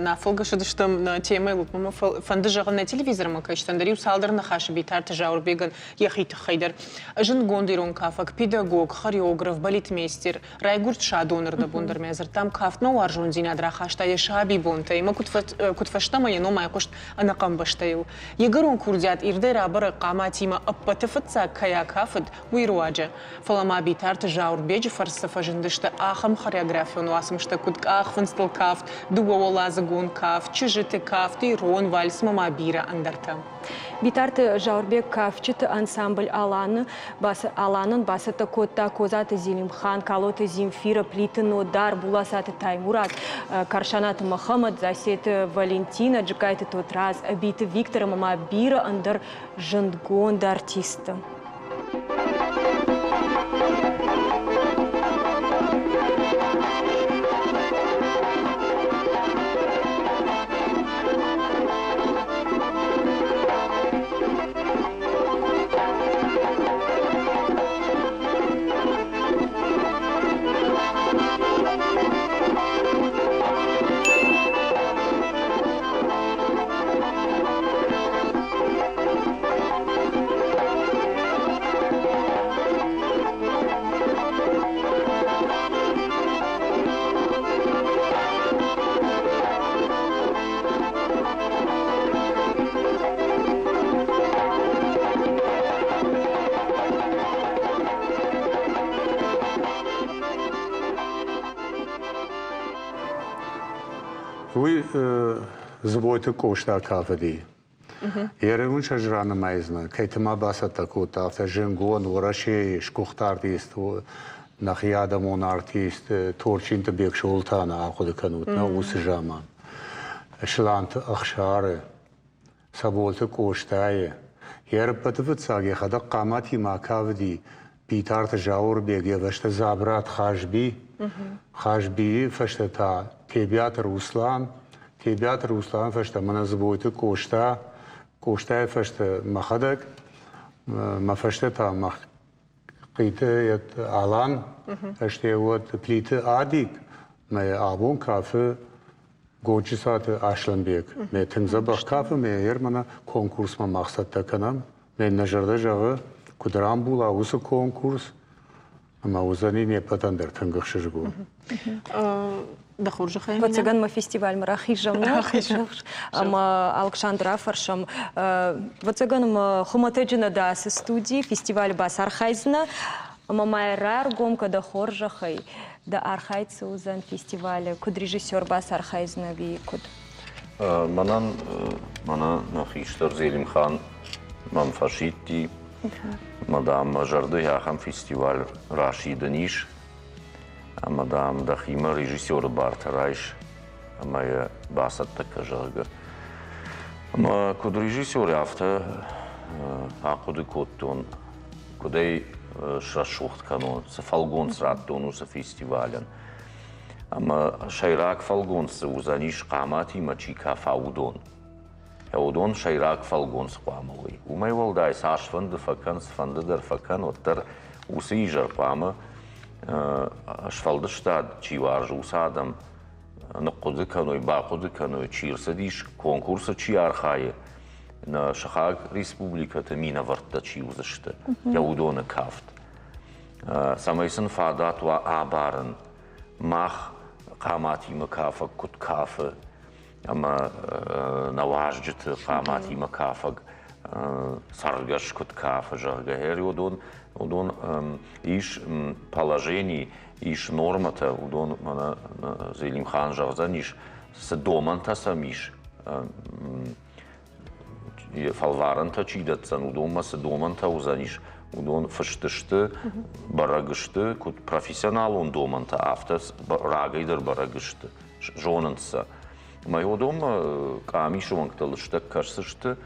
нӕ фӕлгӕсыдыстӕм нӕ темӕйыл, мӕ фӕнды зӕгъын нӕ телевизормӕ кӕсджытӕн дӕр иу цалдӕр ныхасы Битарты Зауырбегӕн йӕхи тыххӕй дӕр. Зындгонд ирон кафӕг, педагог, хореограф, балетмейстер, Райгуырд Садоны рдӕбон дӕр мӕ дзырдтам, кафтмӕ уарзондзинад рахаста йӕ сабибонтӕй ӕмӕ куыд фӕстӕмӕ йӕ ном айхъуыст ӕнӕхъӕн бӕстӕйыл. Йе гӕрон курдиат ирдӕй рабӕрӕг хъаматимӕ ӕппӕты фыццаг кӕй акафыд, уый руаджы. Фӕлӕ ма Битарты Зауырбеджы фӕрцы фӕзындысты ахӕм хореографион уацмыстӕ, куыд зылд, къахфындзтыл кафт, дыууӕуӕладзыгон кафт, чызджыты кафт, ирон вальс ӕмӕ ма бирӕ ӕндӕртӕ. Битарты Зауырбег кафджыты ансамбль Аланы Аланӕн бацӕттӕ кодта Козаты Зелимхан, Калоты Земфира, Плиты Нодар, Буласаты Таймураз, Карсанаты Мӕхӕмӕт, Засеты Валентина, Джыккайты Тотрадз, Ӕбиты Виктор ӕмӕ ма бирӕ ӕндӕр зындгонд артистты. Уый Дзбойты Къоста кафыди. Еревун сӕ ранымайдзынӕ, кӕй ма бацӕттӕ кодта, афтӕ зынгон Уӕрӕсейы сгуыхт артист, нӕхи адӕмон артист Торчинты Бексолтаны ахъуыды кӕнут, нӕ уыцы заман. Сланты Ӕхсары, Цӕболты Къостайы. Йе рппӕты фыццаг йӕхӕдӕг хъаматимӕ акавди Битарты Зауырбег, йӕ фӕстӕ Дзабрат Хазби, Хазбийы фӕстӕ та Тебиаты Руслан, Тебиаты Русланы фӕстӕ мӕнӕ Дзбойты Къоста, Къостайы фӕстӕ мӕхӕдӕг, мӕ фӕстӕ та Мӕхъиты Алан, стӕй уӕд Плиты Адик, мӕ абон кафы Годжысаты Аслӕнбег. Мӕ тынг дзӕбӕх кафы, мӕ ермӕнӕ конкурсмӕ мах цӕттӕ кӕнӕм. Мӕ нӕ зӕрдӕ зӕгъы, куыд рамбула уыцы конкурс, ӕмӕ уыдзӕни не ппӕтӕн дӕр тынг ӕхсызгон. Дӕ хорзӕхӕй. Ӕвӕццӕгӕн ма фестивальмӕ рахизӕм, ӕмӕ Алыксандр афӕрсӕм. Ӕвӕццӕгӕн ӕмӕ хуымӕтӕджы нӕ дӕ ацы студийы фестивалы бацархайдзынӕ. Ӕмӕ ма раргом кӕ дӕ хорзӕхӕй, дӕ архайд цы уыдзӕн фестивалы, куыд режиссер бацархайдзынӕ ӕви куыд? Мӕнӕн мӕнӕ нӕ хистӕр Зелимхан мӕм фӕсидти, ӕмӕ, дам, мӕ зӕрды ахӕм фестиваль расидын ис, ӕмӕ, дам, дӕхимӕ режиссеры бартӕ райс ӕмӕ йӕ бацӕттӕ кӕ, зӕгъгӕ. Ӕмӕ куыд режиссер, афтӕ ахъуыды кодтон, куыд ӕй срӕсугъд кӕнон, цы фӕлгонц радтон уыцы фестивалӕн. Ӕмӕ сӕйраг фӕлгонц дзы уыдзӕнис хъаматимӕ чи кафа, уыдон. Уыдон сӕйраг фӕлгонц хъуамӕ уой. Уымӕй уӕлдай цасфӕнды фӕкӕн, цыфӕнды дӕр фӕкӕн, уӕддӕр уыцы изӕр хъуамӕ сфӕлдыстад чи уарзы, уыцы адӕм ныхъхъуыды кӕной, бахъуыды кӕной, чи рцыдис, конкурсы чи архайы, нӕ сыхаг республикӕты минӕвӕрттӕ чи уыдзысты, йӕ уыдоны кафт. Цӕмӕй сын фадат уа абарын, мах хъаматимӕ кафӕг куыд кафы, ӕмӕ нӕ уазджыты хъаматимӕ кафӕг цӕргӕс куыд кафы, зӕгъгӕ, уыдон, уыдон ис положени, ис нормӕтӕ, уыдон мӕнӕ Зелимхан зӕгъдзӕнис, цы домӕнтӕ сӕм ис, фӕлварӕнтӕ чи дӕтдзӕн, уыдонмӕ цы домӕнтӕ уыдзӕнис, уыдон фыст сты, бӕрӕг сты, куыд профессионалон домӕнтӕ, афтӕ рагӕй дӕр бӕрӕг сты, зонынц сӕ. Ӕмӕ уыдонмӕ къамисы уӕнгтӕ лыстӕг кӕсдзысты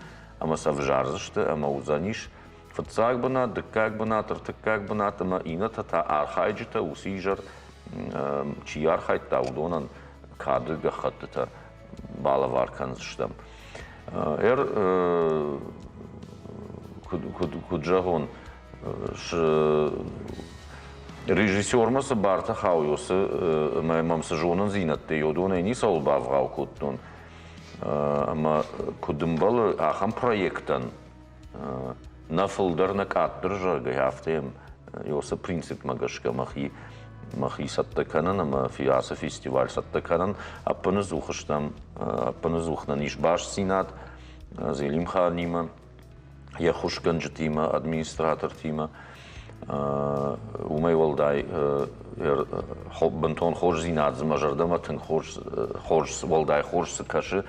ӕмӕ сӕ взардзысты ӕмӕ уыдзӕнис фыццаг бынат, дыккаг бынат, ӕртыккаг бынат ӕмӕ иннӕтӕ та архайджытӕ уыцы изӕр чи архайдта, уыдонӕн кады гӕххӕттытӕ балӕвар кӕндзыстӕм. Ӕр куыд, куыд, куыд зӕгъон, режиссермӕ цы бартӕ хауы, уыцы ӕмӕ мӕм цы зонындзинӕдтӕ и, уыдонӕй ницӕуыл бавгъау кодтон. Ӕмӕ куыд ӕмбӕлы ахӕм проектӕн, нӕ фылдӕр, нӕ къаддӕр, зӕгъгӕ, афтӕ йӕм уыцы принципмӕ гӕсгӕ мӕхи мӕхи цӕттӕ кӕнын ӕмӕ ацы фестиваль цӕттӕ кӕнын. Ӕппынӕдзух стӕм, ӕппынӕдзух нын ис бастдзинад Зелимханимӕ, йӕ хуысгӕнджытимӕ, администратортимӕ. Уымӕй уӕлдай бынтон хорздзинад дзы мӕ зӕрдӕмӕ тынг хорз, хорз уӕлдай хорз цы кӕсы,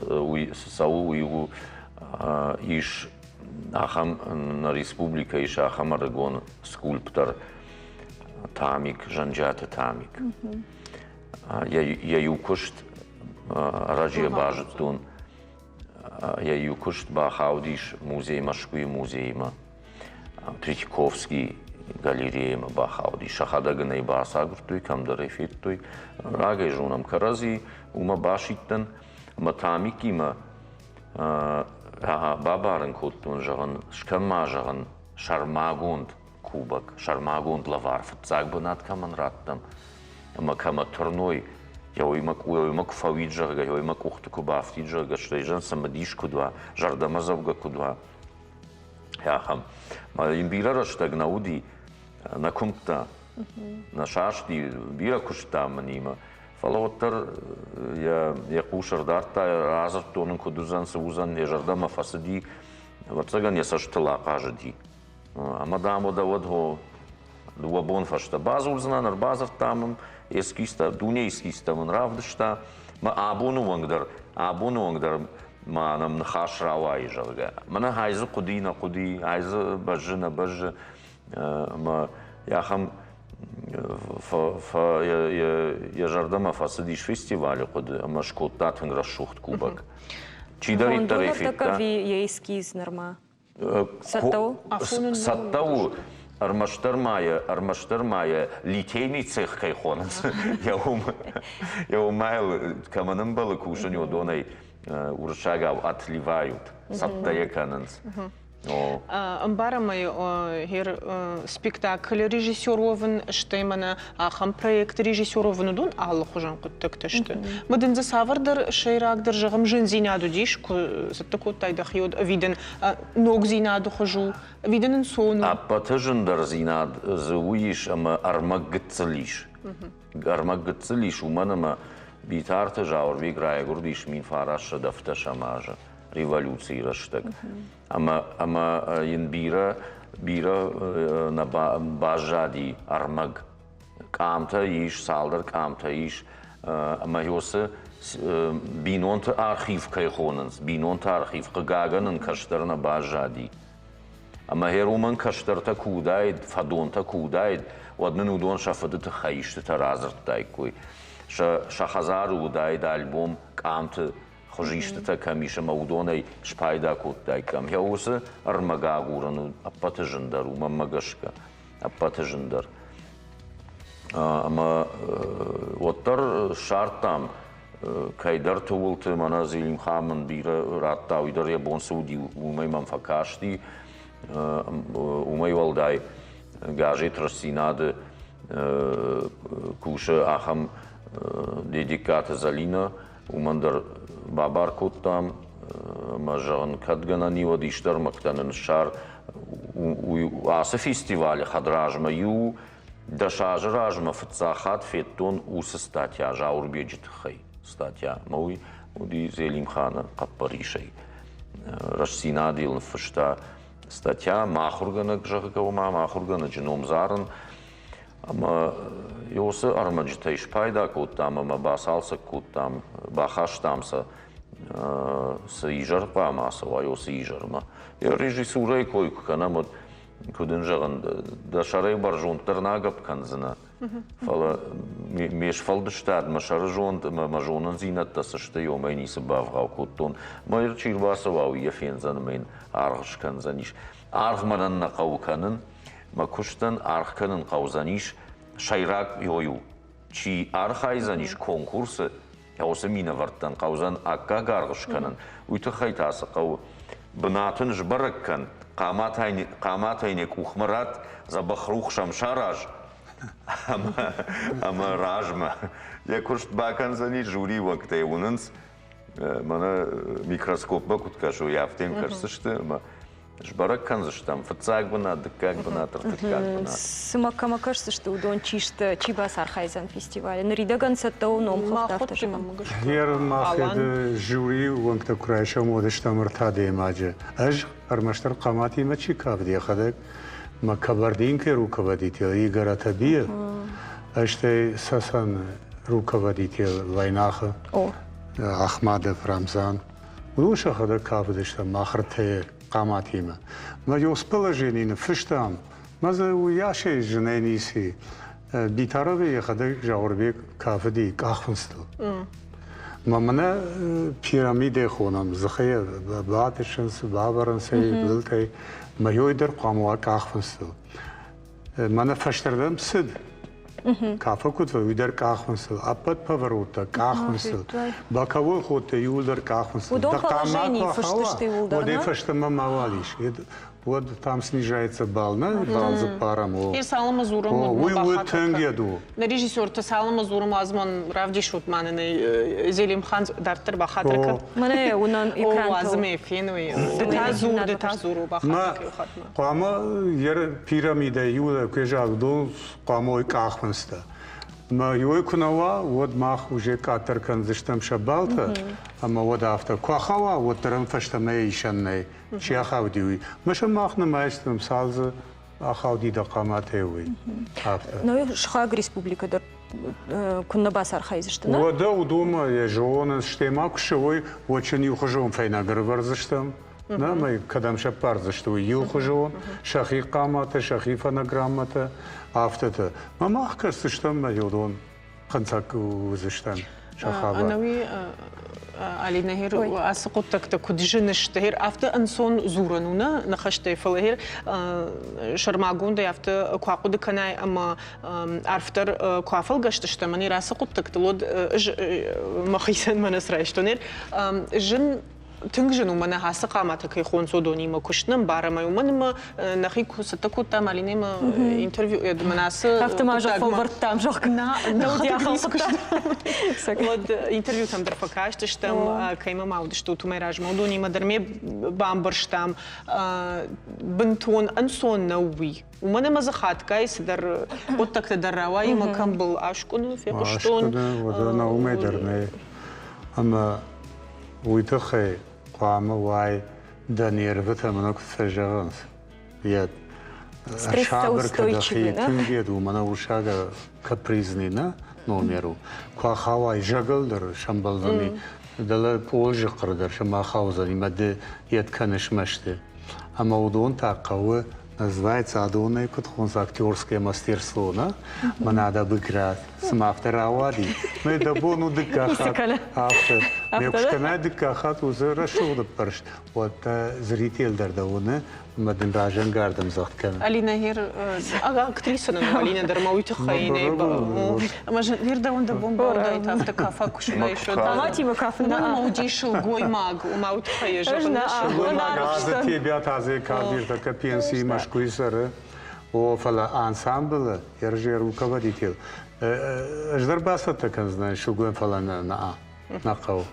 уый цы цӕуы, уый у ис ахӕм нӕ республикӕйы ис ахӕм ӕрыгон скульптор Тамик, Зӕнджиаты Тамик. Йӕ иу куыст ӕрӕджы базыдтон, йӕ иу куыст бахаудис музей Мӕскуыйы музеймӕ. Третьяковский галереямӕ бахауди. Сӕхӕдӕг ын ӕй бацагуырдтой, кӕмдӕр ӕй федтой. Рагӕй зонӕм кӕрӕдзи, уымӕ басидтӕн. Ӕмӕ Тамикимӕ бабарын кодтон, зӕгъын, скӕн ма, зӕгъын, сӕрмагонд кубок, сӕрмагонд лӕвар фыццаг бынат кӕмӕн раттӕм ӕмӕ кӕмӕ тырной, йӕ уыимӕ куы фӕуид, зӕгъгӕ, йӕ уыимӕ къухты куы бафтид, зӕгъгӕ, стӕй зӕн цымыдис куыд уа, зӕрдӕмӕдзӕугӕ куыд уа, ахӕм. Йын бирӕ рӕстӕг нӕ уыди, нӕ куымдта, нӕ састи, бирӕ куыста мынимӕ. Фӕлӕ уӕддӕр йӕ хъус ӕрдардта, радзырдтон ын, куыд уыдзӕн, цы уыдзӕн, йӕ зӕрдӕмӕ фӕцыди, ӕвӕццӕгӕн йӕ цӕстытыл ахъазыди. Ӕмӕ, дам, уӕдӕ уӕд хо дыууӕ бон фӕстӕ бадзурдзынӕн, ӕрбадзырдта мӕм эскизтӕ, дунейы эскизтӕ мын равдыста. Мӕ абоны онг дӕр, абоны онг дӕр ма нӕм ныхас рауайы, зӕгъгӕ. Мӕнӕ ай дзы хъуыди, нӕ хъуыди, ай дзы бӕззы, нӕ бӕззы. Ӕмӕ ахӕм йӕ зӕрдӕмӕ фӕцыдис фестивалы хъуыды ӕмӕ скодта тынг рӕсугъд кубок. Чидӕриддӕр ӕй федта. Йӕ эскиз нырма Цӕттӕ у? Цӕттӕ у. Ӕрмӕстдӕр ма йӕ, ӕрмӕстдӕр ма йӕ литейный цех кӕй хонынц, йӕ уымӕй кӕмӕн ӕмбӕлы кусын, уыдонӕй уырыссагау отливают, цӕттӕ йӕ кӕнынц. Ӕмбарӕм ӕй, гъер спектаклы режиссер уӕвын, стӕй мӕнӕ ахӕм проекты режиссер уӕвын, уыдон алыхуызон хъуыддӕгтӕ сты. Мӕ дын дзы цавӕрдӕр сӕйрагдӕр, зӕгъӕм, зындзинад уыдис, куы цӕттӕ кодтай дӕхи, уӕд ӕви дын ногдзинады хуыз у, ӕви дын ӕнцон у? Ӕппӕты зындӕрдзинад дзы уый ис, ӕмӕ ӕрмӕг гыццыл ис. Ӕрмӕг гыццыл ис, уымӕн ӕмӕ Битарты Зауырбег райгуырдис 1910 азы революцийы рӕстӕг. Ӕмӕ, ӕмӕ йын бирӕ, бирӕ нӕ баззади ӕрмӕг. Къамтӕ ис, цалдӕр къамтӕ ис, ӕмӕ уыцы бинонты архив кӕй хонынц, бинонты архив, хъыгагӕн ын кӕстӕр нӕ баззади. Ӕмӕ гъер уымӕн кӕстӕртӕ куы уыдаид, фӕдонтӕ куы уыдаид, уӕд нын уыдон сӕ фыды тыххӕй истытӕ радзырдтаиккой. Сӕ, сӕ хӕдзары уыдаид альбом къамты хуызистытӕ кӕм ис ӕмӕ уыдонӕй спайда кодтаиккам. Гъе уыцы ӕрмӕг агурын ӕппӕты зындӕр у, мӕнмӕ гӕсгӕ, ӕппӕты зындӕр. Ӕмӕ уӕддӕр ссардтам кӕйдӕрты уылты, мӕнӕ Зелимхан мын бирӕ радта, уый дӕр йӕ бон цы уыди, уымӕй мӕм фӕкасти. Уымӕй уӕлдай газет Рӕстдзинад-ы кусы ахӕм Дедегкаты Зӕлинӕ, Уымӕн дӕр бабар кодтам ӕмӕ, зӕгъын, кӕд гӕнӕн и, уӕд исты ӕрмӕгтӕ нын ссар. Ацы фестивалы хӕдразмӕ иу дӕс азы размӕ фыццаг хатт федтон уыцы статья Зауырбеджы тыххӕй статья. Ӕмӕ уый уыди Зелимханы хъӕппӕрисӕй. Рӕстдзинад йыл ныффыста статья «Мӕ ахуыргӕнӕг», зӕгъгӕ, ома мӕ ахуыргӕнӕджы ном зарын. Ӕмӕ уыцы ӕрмӕджытӕй спайда кодтам ӕмӕ бацалцӕг кодтам, бахастам сӕ, цы изӕр хъуамӕ ацӕуа, уыцы изӕрмӕ. Йӕ режиссурӕйы кой куы кӕнӕм, уӕд, куыд ын зӕгъын, дӕ сӕрӕй бӕрзонддӕр нӕ агӕпп кӕндзынӕ. Фӕлӕ ме сфӕлдыстад, мӕ сӕрызонд ӕмӕ мӕ зонындзинӕдтӕ цы сты, уымӕй ницы бавгъау кодтон. Мӕ чи рбацӕуа, уый йӕ фендзӕн ӕмӕ йын аргъ скӕндзӕнис. Аргъ мӕнӕн нӕ хъӕуы кӕнын, Мӕ куыстӕн аргъ кӕнын хъӕудзӕнис, сӕйраг ой у, чи архайдзӕнис конкурсы, уыцы минӕвӕрттӕн хъӕудзӕн аккаг аргъ скӕнын, уый тыххӕй та цы хъӕуы? Бынат ын сбӕрӕг кӕн, хъаматӕй нӕ къухмӕ ратт, дзӕбӕх рухс ӕм сараз ӕмӕ размӕ. Йӕ куыст бакӕндзӕни, жюрийы уӕнгтӕ йӕ уынынц, мӕнӕ микроскопмӕ куыд кӕсой, афтӕ йӕм кӕсдзысты ӕмӕ Сбӕрӕг кӕндзыстӕм фыццаг бынат, дыккаг бынат, ӕртыккаг бынат. Цымӕ кӕмӕ кӕсдзысты уыдон, чи сты, чи бацархайдзӕн фестивалы? Ныридӕгӕн цӕттӕ у номхыгъд афтӕ зӕгъӕм. Гъер мах жюрийы уӕнгтӕ куы райсӕм, уӕд стӕм ӕртӕ адӕймаджы. Ӕз ӕрмӕстдӕр Хъаматимӕ чи кафыд йӕхӕдӕг. Мӕ Кабардинкӕйы руководитель Игорь Атабиев, стӕй Цӕцӕны руководитель Вайнахы Ахмадов Рамзан. Уыдон сӕхӕдӕг кафыдысты махыртӕ хъаматимӕ. Мӕ положение ныффыстам, мӕ дзы уыйасӕй зынӕй ницы. Битаровы йӕхӕдӕг Зауырбег кафыди къахфындзтыл. Мӕ мӕнӕ пирамидӕ хонӕм, дзыхӕй батыссынц, бавӕрынц ӕй былтӕй. Мӕ дӕр хъуамӕ уа къахфындзтыл. Мӕнӕ фӕстӕрдӕм цыд. Кафа куыд уый дӕр къахфындзтыл. Ӕппӕт повороттӕ къахфындзтыл. Боковой ходтӕ иууылдӕр къахфындзтыл. Уыдон положенийы фыст сты иууылдӕр, Уӕдӕй фӕстӕмӕ мауал ис. Уӕд там снижается балл, нӕ балл цыппарӕм. Е цалынмӕ дзурӕм, уый у тынг йед у. Нӕ режиссертӕ цалынмӕ дзурӕм, уадзман равдисут ма нын Зелимхан дарддӕр бахатыр кӕн. Мӕнӕ уынӕн экрантыл. Уадзмӕ фенуй. Ды та дзур, ды та дзур, бахатыр кӕн хатмӕ. Хъуамӕ пирамидӕ иу куы зӕгъ, хъуамӕ уой къахфындзтӕ. Мӕ иуӕй куы нӕ уа, уӕд мах уже къаддӕр кӕндзыстӕм сӕ балтӕ, ӕмӕ уӕд афтӕ куы ахауа, уӕддӕр ӕм фӕстӕмӕ исӕн нӕй. Чи ахауди, уый. Мӕ сӕ мах нымайстам, цал дзы ахауди дӕ хъаматӕй, уый. Афтӕ. Ну, сыхаг республикӕ дӕр куыннӕ бацархайдзысты, нӕ? Уӕдӕ уыдонмӕ йӕ зонынц, стӕй ма куы ссӕуой, уӕд сын иухуызон фӕйнӕг ӕрывӕрдзыстӕм. Нӕ, ӕмӕ кӕдӕм сӕппардзысты, уый иухуызон, сӕхи хъаматӕ, сӕхи фонограммӕтӕ, афтӕтӕ. Мӕ мах кӕсдзыстӕм мӕ уыдон хынцӕг уыдзыстӕм сӕ хабар. Ӕнӕуи Алинӕ, гъер ацы хъуыддӕгтӕ куыд зын сты, гъер афтӕ ӕнцон дзурӕн у нӕ ныхӕстӕй, фӕлӕ гъер сӕрмагондӕй афтӕ куы ахъуыды кӕнай ӕмӕ арфдӕр куы афӕлгӕстыстӕм, ӕнӕ ацы хъуыддӕгтыл, уӕд ӕз мӕхицӕн мӕнӕ срайстон. Зын тынг зын у мӕнӕ ацы хъаматӕ кӕй хонц уыдонимӕ куыст нӕ ӕмбарӕм ӕй, уымӕн ӕмӕ нӕхи куы цӕттӕ кодтам Алинӕимӕ интервью, мӕнӕ ацы Афтӕ ма фӕлвӕрдтам, зӕгъгӕ. Уӕд интервьютӕм дӕр фӕкастыстӕм, кӕимӕ ма уыдыстут, уымӕй размӕ уыдонимӕ дӕр ме бамбӕрстам, бынтон ӕнцон нӕу уый. Уымӕн ӕмӕ дзы хатгай цыдӕр хъуыддӕгтӕ дӕр рауайы ӕмӕ кӕм был аскъуыны, фехъуыстон. Аскъуыны, уӕдӕ нӕ уымӕй дӕр нӕй. Ӕмӕ уый тыххӕй хъуамӕ уай дӕ нервытӕ мӕнӕ куыд фӕзӕгъынц, йӕ сабыр кӕдӕхи тынг йед у, мӕнӕ уырыссаг капризный нӕ номер у. Куы ахауай зӕгӕл дӕр сӕмбӕлдзӕни, дӕлӕ пъол зыхъхъыр дӕр сӕм ахаудзӕни мӕ ды йед кӕныс мӕсты. Ӕмӕ уыдон та хъӕуы называется адонӕй куыд хонынц актерское мастерство, нӕ? Мӕнӕ дӕ быграт, цыма афтӕ рауади. Мӕ дӕ бон у дыккаг хатт афтӕ. Ме куы скӕнай дыккаг хатт уыцы рӕсугъд ӕппӕрст, уӕд дӕ зритель дӕр дӕ уыны ӕмӕ дын разӕнгард ӕмдзӕгъд кӕны. Алинӕ, гъер актриса нын Алинӕ дӕр ма уый тыххӕй нӕ ӕмӕ гъер дӕуӕн дӕ бон баудаид афтӕ кафаг куы суыдаис. Таматимӕ кафын Уымӕн ӕмӕ уыди сылгоймаг, уымӕ уый тыххӕй зӕгъын. Сылгоймаг азы Тебиат Азӕй кафдиртӕ пенсийы Мӕскуыйы цӕры. О, фӕлӕ ансамблы РЖ руководитель ӕз дӕр бацӕттӕ кӕндзынӕн сылгоймаг, фӕлӕ нӕ нӕ хъӕуы.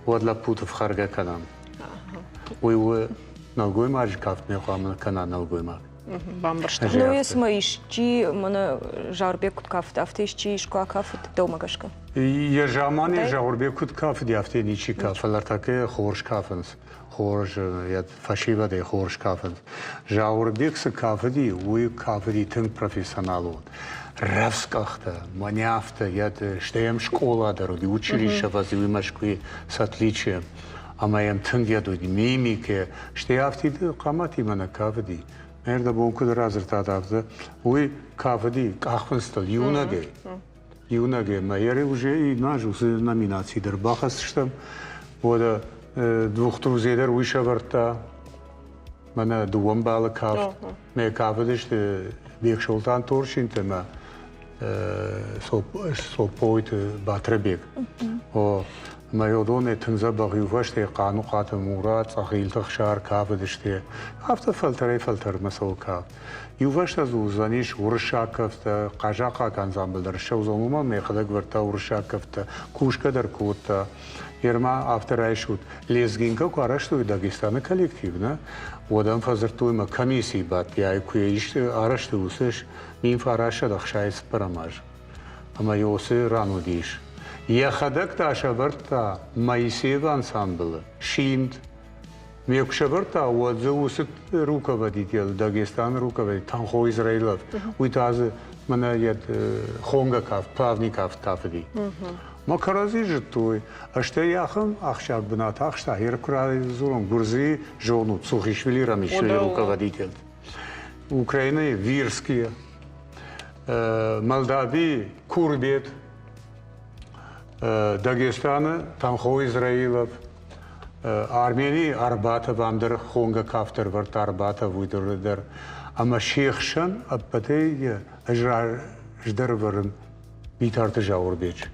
Уӕд лӕппуты фхӕргӕ кӕнӕм. Уый у нӕлгоймаджы кафт не хъуамӕ кӕна нӕлгоймаг. Бамбӕрстам. Ну, если мы исчи, мӕнӕ Зарбег куыд кафыд, афтӕ исчи искуы акафыд, дӕумӕ гӕсгӕ? Йӕ заманы Зауырбег куыд кафыди, афтӕ ничи кафы, фӕлӕ ӕртӕккӕ хорз кафынц. Хорз, йӕ фӕсивӕдӕй хорз кафынц. Зауырбег цы кафыди, уый кафыди тынг профессионалон. Рӕвдз къӕхтӕ, мӕнӕ афтӕ, йӕ стӕй йӕм скъола дӕр уыди, училище фӕци уый Мӕскуыйы с отличием. Ӕмӕ йӕм тынг йӕд уыди мимикӕ, стӕй афтид хъаматимӕ нӕ кафыди. Ӕрдӕбон куыд радзырдтат, афтӕ уый кафыди къахфындзтыл иунӕгӕй. Иунӕгӕй ӕмӕ йӕ уже наз уыцы номинаци дӕр бахӕсдзыстӕм. Уӕдӕ двух друзей дӕр уый сӕвӕрдта. Мӕнӕ дыууӕ мбалы кафт. Мӕ кафыдысты Бексолтан Торчинты ӕмӕ Сопойты Батырбег. О, ӕмӕ уыдонӕй тынг дзӕбӕх иу фӕстӕ Хъанухъаты Мурат, Цъӕхилты Хсар кафыдысты. Афтӕ фӕлтӕрӕй-фӕлтӕрмӕ цӕуы кафт. Иу фӕстӕ дзы уыдзӕнис уырыссаг кӕфтӕ, хъазахъаг ансамбль дӕр ссӕудзӕн, уымӕн мӕхӕдӕг вӕрдта уырыссаг кӕфтӕ, кусгӕ дӕр кодта. Ерма афтӕ райсут, лезгинкӕ куы арӕзтой Дагестаны коллектив, нӕ, уӕд ӕм фӕдзырдтой мӕ комиссийы бадти, ай куы исты арӕзты уыцы 1964 аз. Ӕмӕ уыцы ран уыдис. Йӕхӕдӕг та сӕвӕрдта Моисеевы ансамблы Симд. Ме куы сӕвӕрдта, уӕд дзы уыцы руководитель, Дагестаны руководитель Танхо Израилов, уый та дзы мӕнӕ йӕ хонгӕ кафт, плавный кафт кафыди. Мӕ кӕрӕдзи зыдтой. Стӕй ахӕм ахсджиаг бынат ахста, йе куы радзурон, Гуырдзыйы зонут, Сухишвили Рамишвили руководитель. Украинӕйы Вирские, Молдавийы Курбет, Дагестаны Танхо Израилов, Арменийы Арбатов ам дӕр хонгӕ кафт ӕрвӕрдта Арбатов уый дӕр. Ӕмӕ се хсӕн ӕппӕтӕй ӕз раздӕр ӕвӕрын Битарты Зауырбеджы.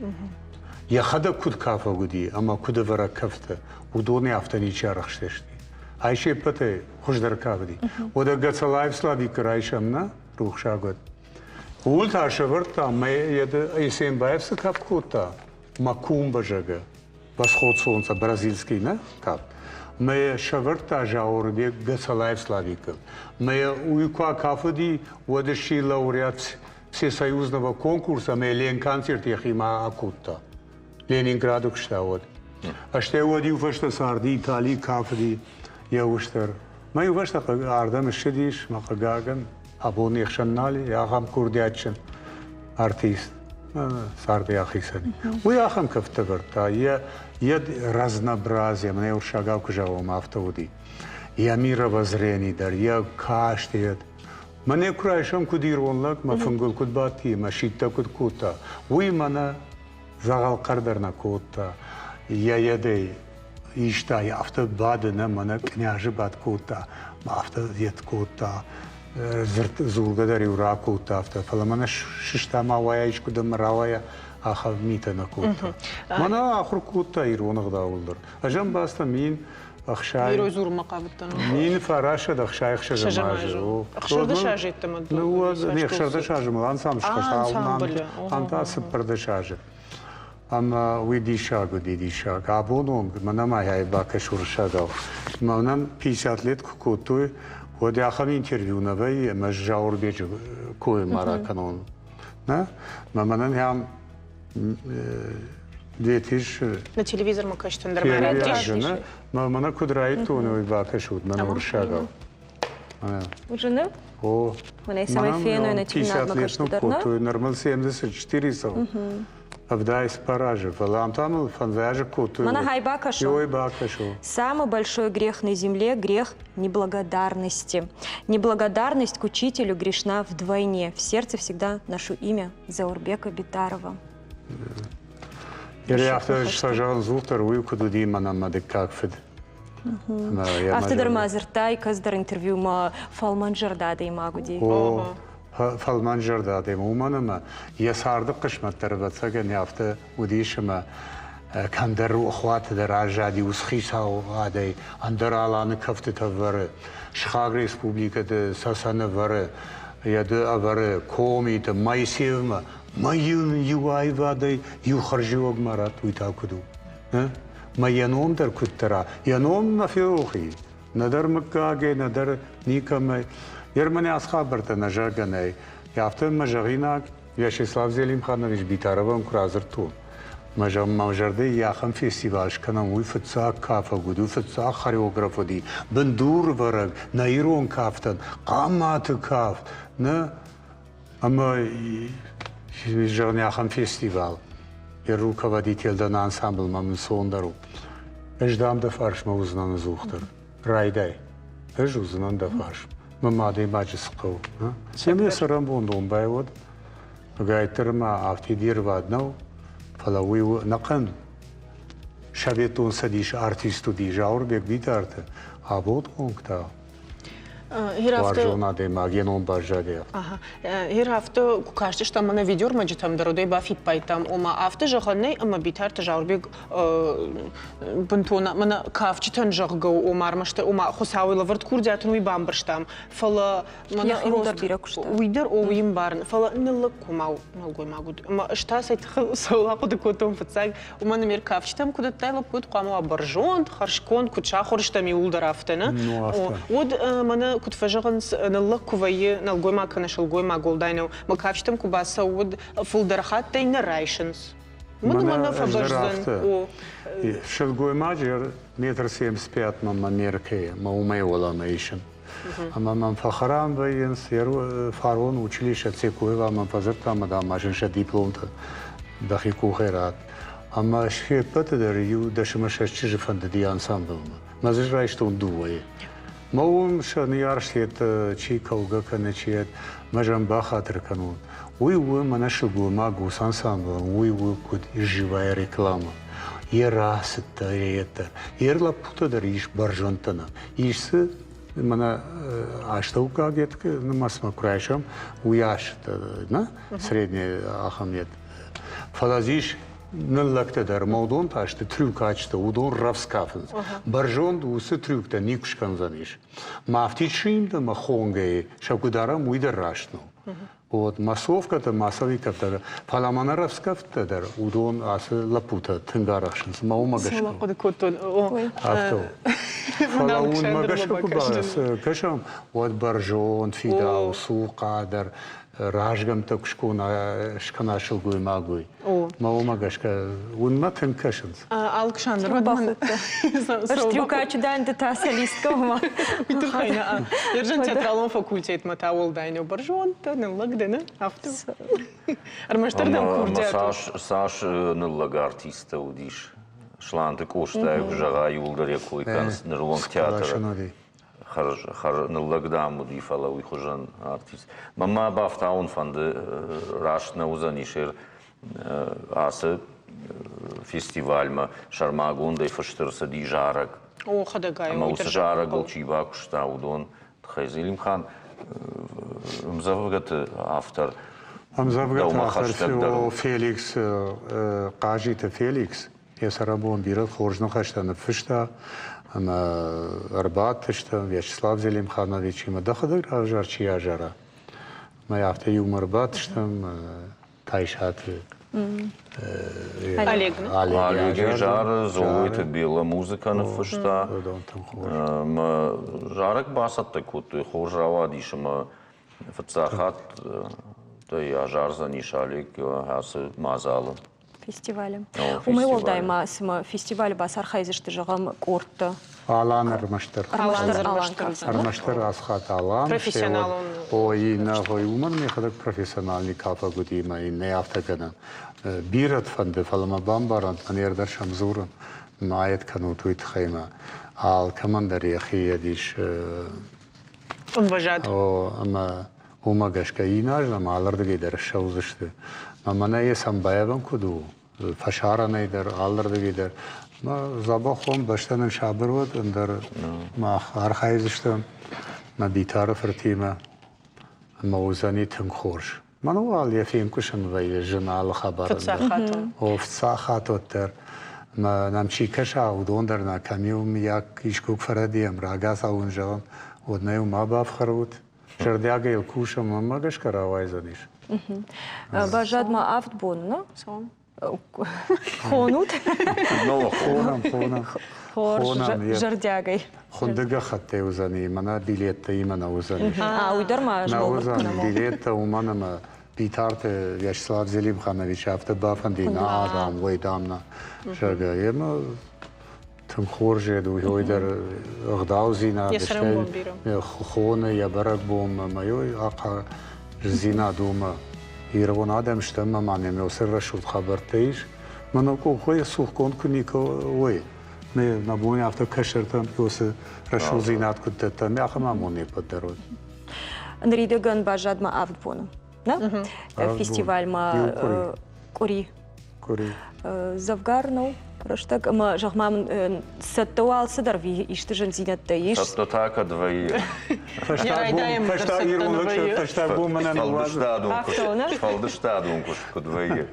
Йӕхӕдӕг куыд кафӕг уыди ӕмӕ куыд ӕвӕрӕг кӕфтӕ, уыдонӕй афтӕ ничи арӕхстысти. Ай се ппӕтӕй хуыздӕр кафыди. Уӕдӕ Гацалаев Славикы райсӕм, нӕ, рухсаг уӕд. Ууыл та сӕвӕрдта, мӕ Есенбаев цы кафт кодта, Макумба, зӕгъгӕ, Восход солнца бразильский, нӕ кафт. Мӕ сӕвӕрдта Зауырбег Гацалаев Славикы. Мӕ уый куы акафыди, уӕд сси лауреат всесоюзного конкурса ӕмӕ Ленконцерт йӕхимӕ акодта. Ленинграды куыста уӕд. Стӕй уӕд иу фӕстӕ царди Италийы кафыди йӕ ус дӕр. Мӕ иу фӕстӕ ардӕм ссыдис, мӕ хъыгагӕн, абон не хсӕн нал и, ахӕм курдиатджын артист царды ахицӕн. Уый ахӕм кӕфтӕ вӕрдта, йӕ йӕ разнообразие, мӕнӕ уырыссагау куы зӕгъӕм, афтӕ уыди. Йӕ мировоззрение дӕр, йӕ каст, йӕ Мӕнӕ куы райсӕм куыд ирон лӕг, мӕ фынгыл куыд бадти, мӕ сидтӕ куыд кодта, уый мӕнӕ дзӕгъӕл хъӕр дӕр нӕ кодта. Йӕ йедӕй иста, афтӕ бады нӕ мӕнӕ кънязы бадт кодта, афтӕ йед кодта, дзырд дзургӕ дӕр-иу ракодта афтӕ, фӕлӕ мӕнӕ сыста ма уайа искуыдӕм рауайа, ахӕм митӕ нӕ кодта. Мӕнӕ ахуыр кодта ирон ӕгъдауыл дӕр. Ӕз ӕм бацыдтӕн мин ӕхсай. Ирой дзурынмӕ хъавыдтӕн. 1966 азы. 16 азы йеддӕмӕ. Ну, не 16 азы мыл ансамбль схаста, ам та 14 азы. Ӕмӕ уый диссаг уыди, диссаг. Абон онг мӕнӕ ма ӕй бакӕс уырыссагау. Мӕнӕн 50 лет куы кодтой, уӕд ахӕм интервью нӕ вӕййы, ӕмӕ Зауырбеджы кой ма ракӕнон. Нӕ? Мӕ мӕнӕн ам 2000 На телевизормӕ кастӕн дӕр ма райдтон. Мӕнӕ куыд райдтон, уый бакӕсут мӕн уырыссагау. Уже О. Мӕнӕ цӕмӕй феной на телевизормӕ касты дӕр, кодтой, ныр мыл 74 цӕуы. Ӕвдай цыппар азы, фӕлӕ ам та мыл фӕндзай азы кодтой. Мӕнӕ хай бакӕсо. Ой, бакӕсо. Самый большой грех на земле – грех неблагодарности. Неблагодарность к учителю грешна вдвойне. В сердце всегда ношу имя Заурбека Битарова. Афтӕ сӕзӕгъын дзурддӕр уый куыд уыди мӕнӕн мӕ дыккаг фыд. Афтӕ дӕр ма дзырдтай, кӕцыдӕр интервьюмӕ фӕлмӕнзӕрдӕ адӕймаг уыди. О, фӕлмӕнзӕрдӕ адӕймаг, уымӕн ӕмӕ йӕ царды хъысмӕт дӕр ӕвӕццӕгӕн афтӕ уыдис ӕмӕ кӕмдӕр рохуаты дӕр аззади уыцы хицауадӕй, ӕндӕр Аланы кӕфтытӕ вӕры, сыхаг республикӕты Цӕцӕны вӕры, йӕ ды ӕвӕры комиты, Моисеевмӕ. Мӕ иу аивадӕй иу хӕрзиуӕг ма ратт, уый та куыд у? Мӕ йӕ ном дӕр куыддӕр а. Йӕ ном нӕ ферох и. Нӕдӕр мыггагӕй, нӕдӕр никӕмӕй. Ермӕн ацы хабӕрттӕ нӕ зӕгъгӕ нӕй. Афтӕ мӕ зӕгъинаг Вячеслав Зелимханович Битаровӕн куы радзырдтон, мӕ мӕ зӕрдӕ йӕ ахӕм фестиваль скӕнӕм, уый фыццаг кафӕг уыд, уый фыццаг хореограф уыди, бындурвӕрӕг нӕ ирон кафтӕн, Хъаматы кафт, нӕ ӕмӕ зӕгъын ахӕм фестивал. Йӕ руководитель дӕн ансамблмӕ мын цондӕр у. Ӕз дам дӕ фарсмӕ уыдзынӕн ӕдзухдӕр. Райдай. Ӕз уыдзынӕн дӕ фарс. Мӕ адӕймаджы цы хъӕуы? Цӕмӕй цӕрӕнбон домбай уӕд, ӕгайтдӕр ма афтид ирвад нӕу, фӕлӕ уый у ӕнӕхъӕн Советон Цӕдисы артист уыди Зауырбег Битарты, абон онг та уарзон адӕймаг йӕ ном баззади. Гъер афтӕ куы кастыстӕм мӕнӕ видеормӕджытӕм дӕр, уыдӕй бафиппайдтам, ома афтӕ зӕгъӕн нӕй, ӕмӕ Битарты Зауырбег бынтон мӕнӕ кафджытӕн зӕгъгӕ, ома ӕрмӕст ома Хуыцауы лӕвӕрд курдиат ын уый бамбӕрстам, фӕлӕ мӕнӕ дӕр бирӕ куыста. Уый дӕр о, уый ӕмбарын, фӕлӕ ныллӕг комау нӕлгоймаг уыд. Ӕмӕ ӕз та цӕй тыххӕй цӕуыл ахъуыды кодтон фыццаг, уымӕн ӕмӕ кафджытӕм куыд ӕддӕ лӕппу уыд, хъуамӕ уа бӕрзонд, хӕрзконд, куыд сахуыр стӕм иууылдӕр афтӕ, нӕ? Уӕд мӕнӕ куыд фӕзӕгъынц, ныллӕг куы вӕййы нӕлгоймаг кӕнӕ сылгоймаг, уӕлдай нӕу, мӕ кафджытӕм куы бацӕуы, уӕд фылдӕр хаттӕй нӕ райсынц. Мын уымӕн нӕ фӕбӕздзӕн. О. Сылгоймаджы метр семьдесят пять мӕм Америкӕйы, мӕ уымӕй уӕлӕмӕ исын. Ӕмӕ мӕм фӕхӕрам вӕййынц, фарон училище Цекоева мӕм фӕдзырдта ӕмӕ, дам, ма сӕ дипломтӕ дӕхи къухӕй ратт. Ӕмӕ се ппӕты дӕр иу дӕсӕмӕ сӕ чызджы фӕндыди ансамблмӕ. Мӕ дзы райстон дыууӕйы. Мӕ уым сӕ ныййарджытӕ чи кӕугӕ кӕны, чи мӕ зӕн бахатыр кӕнон. Уый у мӕнӕ сылгоймаг ус ансамблӕн, уый у куыд живая реклама. Йӕ рацыдтӕ, йӕ дӕр. Йӕ лӕппутӕ дӕр ис бӕрзондтӕ нӕ. Ис дзы мӕнӕ астӕуккаг нымӕцмӕ куы райсӕм, уый ас нӕ средний ахӕм йед. Фӕлӕ дзы ис ныллӕгтӕ дӕр, ӕмӕ уыдон та сты трюкачтӕ, уыдон рӕвдз кафынц. Бӕрзонд уыцы трюктӕ никуы скӕндзӕнис. Мӕ афтид симд ӕмӕ хонгӕйы сӕ куы дарӕм, уый дӕр раст нӕу. Вот массовкӕтӕ, массовикӕтӕ, фӕлӕ мӕнӕ рӕвдзкӕфттӕ дӕр, уыдон ацы лӕппутӕ тынг арӕхсынц, мӕ уымӕ гӕсгӕ. Цӕуыл хъуыды кодтон? Афтӕ у. Фӕлӕ уымӕ гӕсгӕ куы кӕсӕм, уӕд бӕрзонд, фидау, цухъа дӕр, разгӕмттӕ куы скӕна сылгоймаг, уый. Мӕ уымӕ гӕсгӕ уынмӕ тынг кӕсынц. Алыксандр, уӕд мын Стрюкачы дӕн ды та солисткӕ уымӕ. Уый тыххӕй нӕ. Ержан театралон факультетмӕ та уӕлдай нӕу бӕрзонд дӕ, ныллӕг дӕ, нӕ? Афтӕ. Ӕрмӕстдӕр дӕм курдиат. Цас, цас ныллӕг артисттӕ уыдис. Сланты Къостайы куы зӕгъа, иуылдӕр йӕ кой кӕнынц ныры онг театры. Ныллӕг дам уыди, фӕлӕ уый хуызӕн артист. Мӕнмӕ бафтауын фӕнды, раст нӕ уыдзӕнис ацы фестивальмӕ сӕрмагондӕй фыст ӕрцыди зарӕг. О, хӕдӕгай. Ӕмӕ уыцы зарӕгыл чи бакуыста, уыдон тыххӕй Зелимхан ӕмдзӕвгӕты автор. Ӕмдзӕвгӕты автор Феликс Хъазиты Феликс йӕ цӕрӕнбон бирӕ хорз ныхӕстӕ ныффыста ӕмӕ ӕрбадтыстӕм Вячеслав Зелимхановичимӕ. Дӕхӕдӕг равзар, чи азара. Мӕ афтӕ иумӕ ӕрбадтыстӕм Тайсаты Олег. Олег зары, Золойты Бела музыкӕ ныффыста. Мӕ зарӕг бацӕттӕ кодтой, хорз рауадис ӕмӕ фыццаг хатт азардзӕнис Олег ацы мадзалы. Фестивалы. Уымӕй уӕлдай ма цымӕ фестивалы бацархайдзысты, зӕгъӕм, къордтӕ? Алан ӕрмӕстдӕр. Ӕрмӕстдӕр асхат Алан. Профессионалон. Ой, нӕ, ой, уымӕн мӕхӕдӕг профессиональный кафӕг уыди ӕмӕ иннӕ афтӕ гӕнӕн. Бирӕт фӕнды, фӕлӕ мӕ бамбарӕнт, мӕн ӕрдӕр сӕм дзурын, ма йед кӕнут уый тыххӕй мӕ алкӕмӕн дӕр йӕхи йед ис. Ӕмвӕзад. О, ӕмӕ Уымӕ гӕсгӕ иназ нӕм алырдыгӕй дӕр ссӕудзысты. Ӕмӕ мӕнӕ йӕ сӕмбӕлӕн куыд у, фӕсарӕнӕй дӕр, алырдыгӕй дӕр. Мӕ дзӕбӕх уӕм, бӕстӕ нын сабыр уӕд, ӕндӕр мах архайдзыстӕм мӕ Битары фыртимӕ ӕмӕ уыдзӕни тынг хорз. Мӕн уал йӕ фенкъуысын вӕййы зын алы хабарӕн дӕр. О, фыццаг хатт уӕддӕр. Мӕ нӕм чи кӕса, уыдон дӕр нӕ кӕм-иу мыййаг искуы куы фӕрӕдийӕм, рагацау уын зӕгъын, уӕд нӕ-иу ма бафхӕрут. Зӕрдиагӕй йыл кусӕм, мӕнмӕ гӕсгӕ рауайдзӕнис. Баззад ма авд боны, нӕ? Хонут? Хонӕм, хонӕм. Хорз, зӕрдиагӕй. Хуынды гӕххӕттӕй уыдзӕни, мӕнӕ билеттӕ имӕ нӕ уыдзӕни. А, уый дӕр ма Нӕ уыдзӕн билеттӕ, уымӕн ӕмӕ Битарты Вячеслав Зелимханович афтӕ бафӕнди, нӕ дам, уый дам нӕ, зӕгъгӕ. Емӕ тынг хорз ед уый дӕр ӕгъдаудзинад, стӕй хоны йӕ бӕрӕгбонмӕ ӕмӕ ой ахъаздзинад уымӕ. Ирон адӕм стӕм ӕмӕ нӕм уыцы рӕсугъд хабӕрттӕ ис. Мӕнӕ къухӕй цухгонд куы никуы уой, нӕ бон афтӕ кӕстӕртӕм уыцы рӕсугъддзинад куыд дӕттӕм, ахӕм амонд не ппӕт дӕр уыд. Ныридӕгӕн баззад ма авд боны. Нӕ? Фестивальмӕ къуыри. Къуыри. Дзӕвгар нӕу рӕстӕг ӕмӕ зӕгъ-ма мын, цӕттӕ у алцыдӕр исты зындзинӕдтӕ ис? Цӕттӕ та кӕд вӕййы? Фӕстаг ирон лӕг фӕстаг бон мӕнӕн Сфӕлдыстадон куыст куыд вӕййы?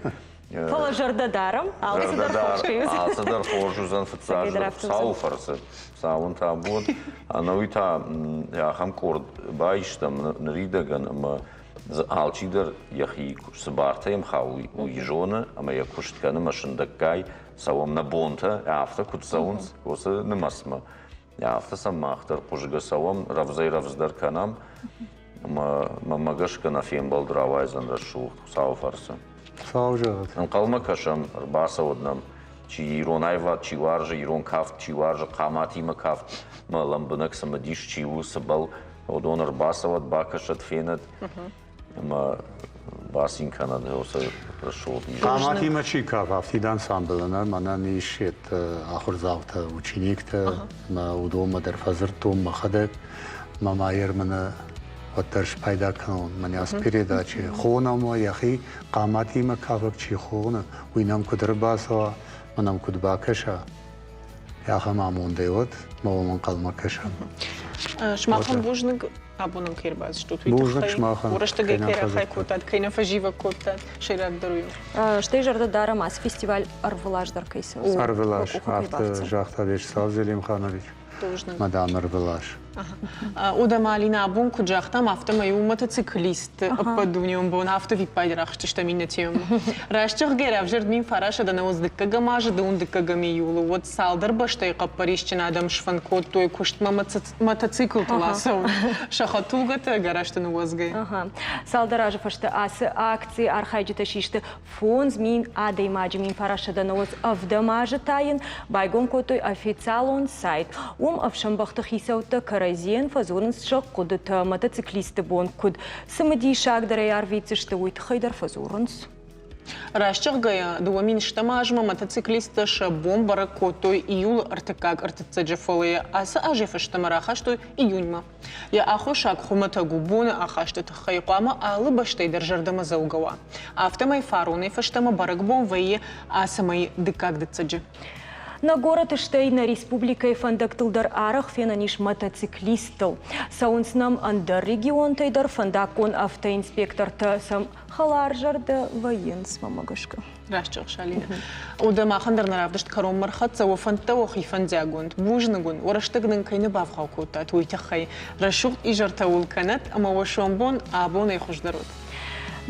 Фӕлӕ зӕрдӕ дарӕм, алцыдӕр хорз кӕй уыдзӕн. Алцыдӕр хорз уыдзӕн фыццаджыдӕр Хуыцауы фӕрцы. Хуыцауӕн та бон. Ӕнӕуи та ахӕм къорд баистӕм ныридӕгӕн ӕмӕ дзы алчидӕр йӕхи цы бартӕ йӕм хауы, уый зоны ӕмӕ йӕ куыст кӕны ӕмӕ сындӕггай цӕуӕм нӕ бонтӕ, афтӕ куыд цӕуынц, уыцы нымӕцмӕ. Афтӕ сӕм мах дӕр хъуызгӕ цӕуӕм, рӕвдзӕй-рӕвдздӕр кӕнӕм ӕмӕ мӕнмӕ гӕсгӕ нӕ фембӕлд рауайдзӕн рӕсугъд Хуыцауы фӕрцы. Хуыцау зӕгъӕд. Ӕнхъӕлмӕ кӕсӕм, ӕрбацӕуӕд нӕм, чи ирон аивад чи уарзы, ирон кафт чи уарзы, хъаматимӕ кафтмӕ лӕмбынӕг цымыдис чи у, цыбӕл, уыдон ӕрбацӕуӕд, бакӕсӕд, фенӕд ӕмӕ бацин кӕнӕд уыцы рӕсугъд изӕр. Хъаматимӕ чи кафы, афтид ансамблы нӕ, мӕнӕн ис ахуырдзаутӕ, учениктӕ, ӕмӕ уыдонмӕ дӕр фӕдзырдтон мӕхӕдӕг. Мӕ ма мӕнӕ уӕддӕр спайда кӕнон мӕнӕ ацы передачи. Хонӕм йӕхи хъаматимӕ кафӕг чи хоны, уый нӕм куыд ӕрбацӕуа, мӕ нӕм куыд бакӕса, ахӕм амондӕй уӕд мӕ уым ӕнхъӕлмӕ кӕсӕм. Сымахӕн бузныг, абон ӕм кӕй ӕрбацыдыстут, уый Бузныг тыххӕй. сымахӕн, Рӕстӕгӕй кӕй кӕй нӕ рахай кодтат, кӕй нӕ фӕзивӕг кодтат, сӕйрагдӕр уый у. Стӕй зӕрдӕ дарӕм, ацы фестиваль ӕрвылаз дӕр кӕй цӕудзӕн. Ӕрвылаз, афтӕ загъта Вячеслав Зелимханович. Мадам ӕрвылаз. Уӕдӕ ма Алинӕ абон куыд загътам, афтӕмӕй у мотоциклистты ӕппӕтдунеон бон афтӕ виппайды рахызтыстӕм иннӕ темӕмӕ. Раст зӕгъгӕ, равзӕрд 1900 дыккӕгӕм азы дыууын дыккӕгӕм июлы, уӕд цалдӕр бӕстӕйы хъӕппӕрисджын адӕм сфӕнд кодтой куыстмӕ мотоциклтыл ацӕуын, сӕ хӕдтулгӕтӕ гаражты ныууадзгӕйӕ. Цалдӕр азы фӕстӕ ацы акцийы архайджытӕ систы 5000 адӕймаджы 1997 азы та йын байгом кодтой официалон сайт. Уым ӕфсӕнбӕхты хицӕуттӕ кӕрӕдзийӕн фӕдзурынц сӕ хъуыдытӕ, мотоциклистты бон куыд цымыдисагдӕрӕй арвитдзысты, уый тыххӕй дӕр фӕдзурынц. Раст зӕгъгӕйӕ, 2000 азмӕ мотоциклисттӕ сӕ бон бӕрӕг кодтой июлы ӕртыккаг ӕртыццӕджы, фӕлӕ йӕ ацы азӕй фӕстӕмӕ рахастой июньмӕ. Йӕ аххосаг хуымӕтӕг у боны ахасты тыххӕй хъуамӕ алы бӕстӕй дӕр зӕрдӕмӕдзӕугӕ уа. Афтӕмӕй фаронӕй фӕстӕмӕ бӕрӕгбон вӕййы ацы мӕйы дыккаг дыццӕджы. Нӕ горӕты стӕй нӕ республикӕйы фӕндӕгтыл дӕр арӕх фенӕн ис мотоциклисттыл. Цӕуынц нӕм ӕндӕр регионтӕй дӕр фӕндаггон автоинспектортӕ сӕм хӕларзӕрдӕ вӕййынц, мӕнмӕ гӕсгӕ. Раст зӕгъыс, Алинӕ. Уӕдӕ махӕн дӕр нӕ равдыст кӕронмӕ рхӕццӕ, уӕ фӕндтӕ уӕхи фӕндиагонд. Бузныг уын, уӕ рӕстӕг нын кӕй нӕ бавгъау кодтат, уый тыххӕй. Рӕсугъд изӕртӕ уыл кӕнӕт ӕмӕ уӕ сомбон абонӕй хуыздӕр уӕд.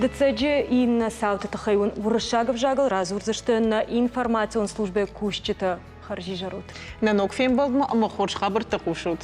Дыццӕджы иннӕ цауты тыххӕй уын уырыссаг ӕвзагыл радзурдзысты нӕ информацион службӕйы кусджытӕ. Хӕрзизӕр ут. Нӕ ног фембӕлдмӕ ӕмӕ хорз хабӕрттӕ хъусут.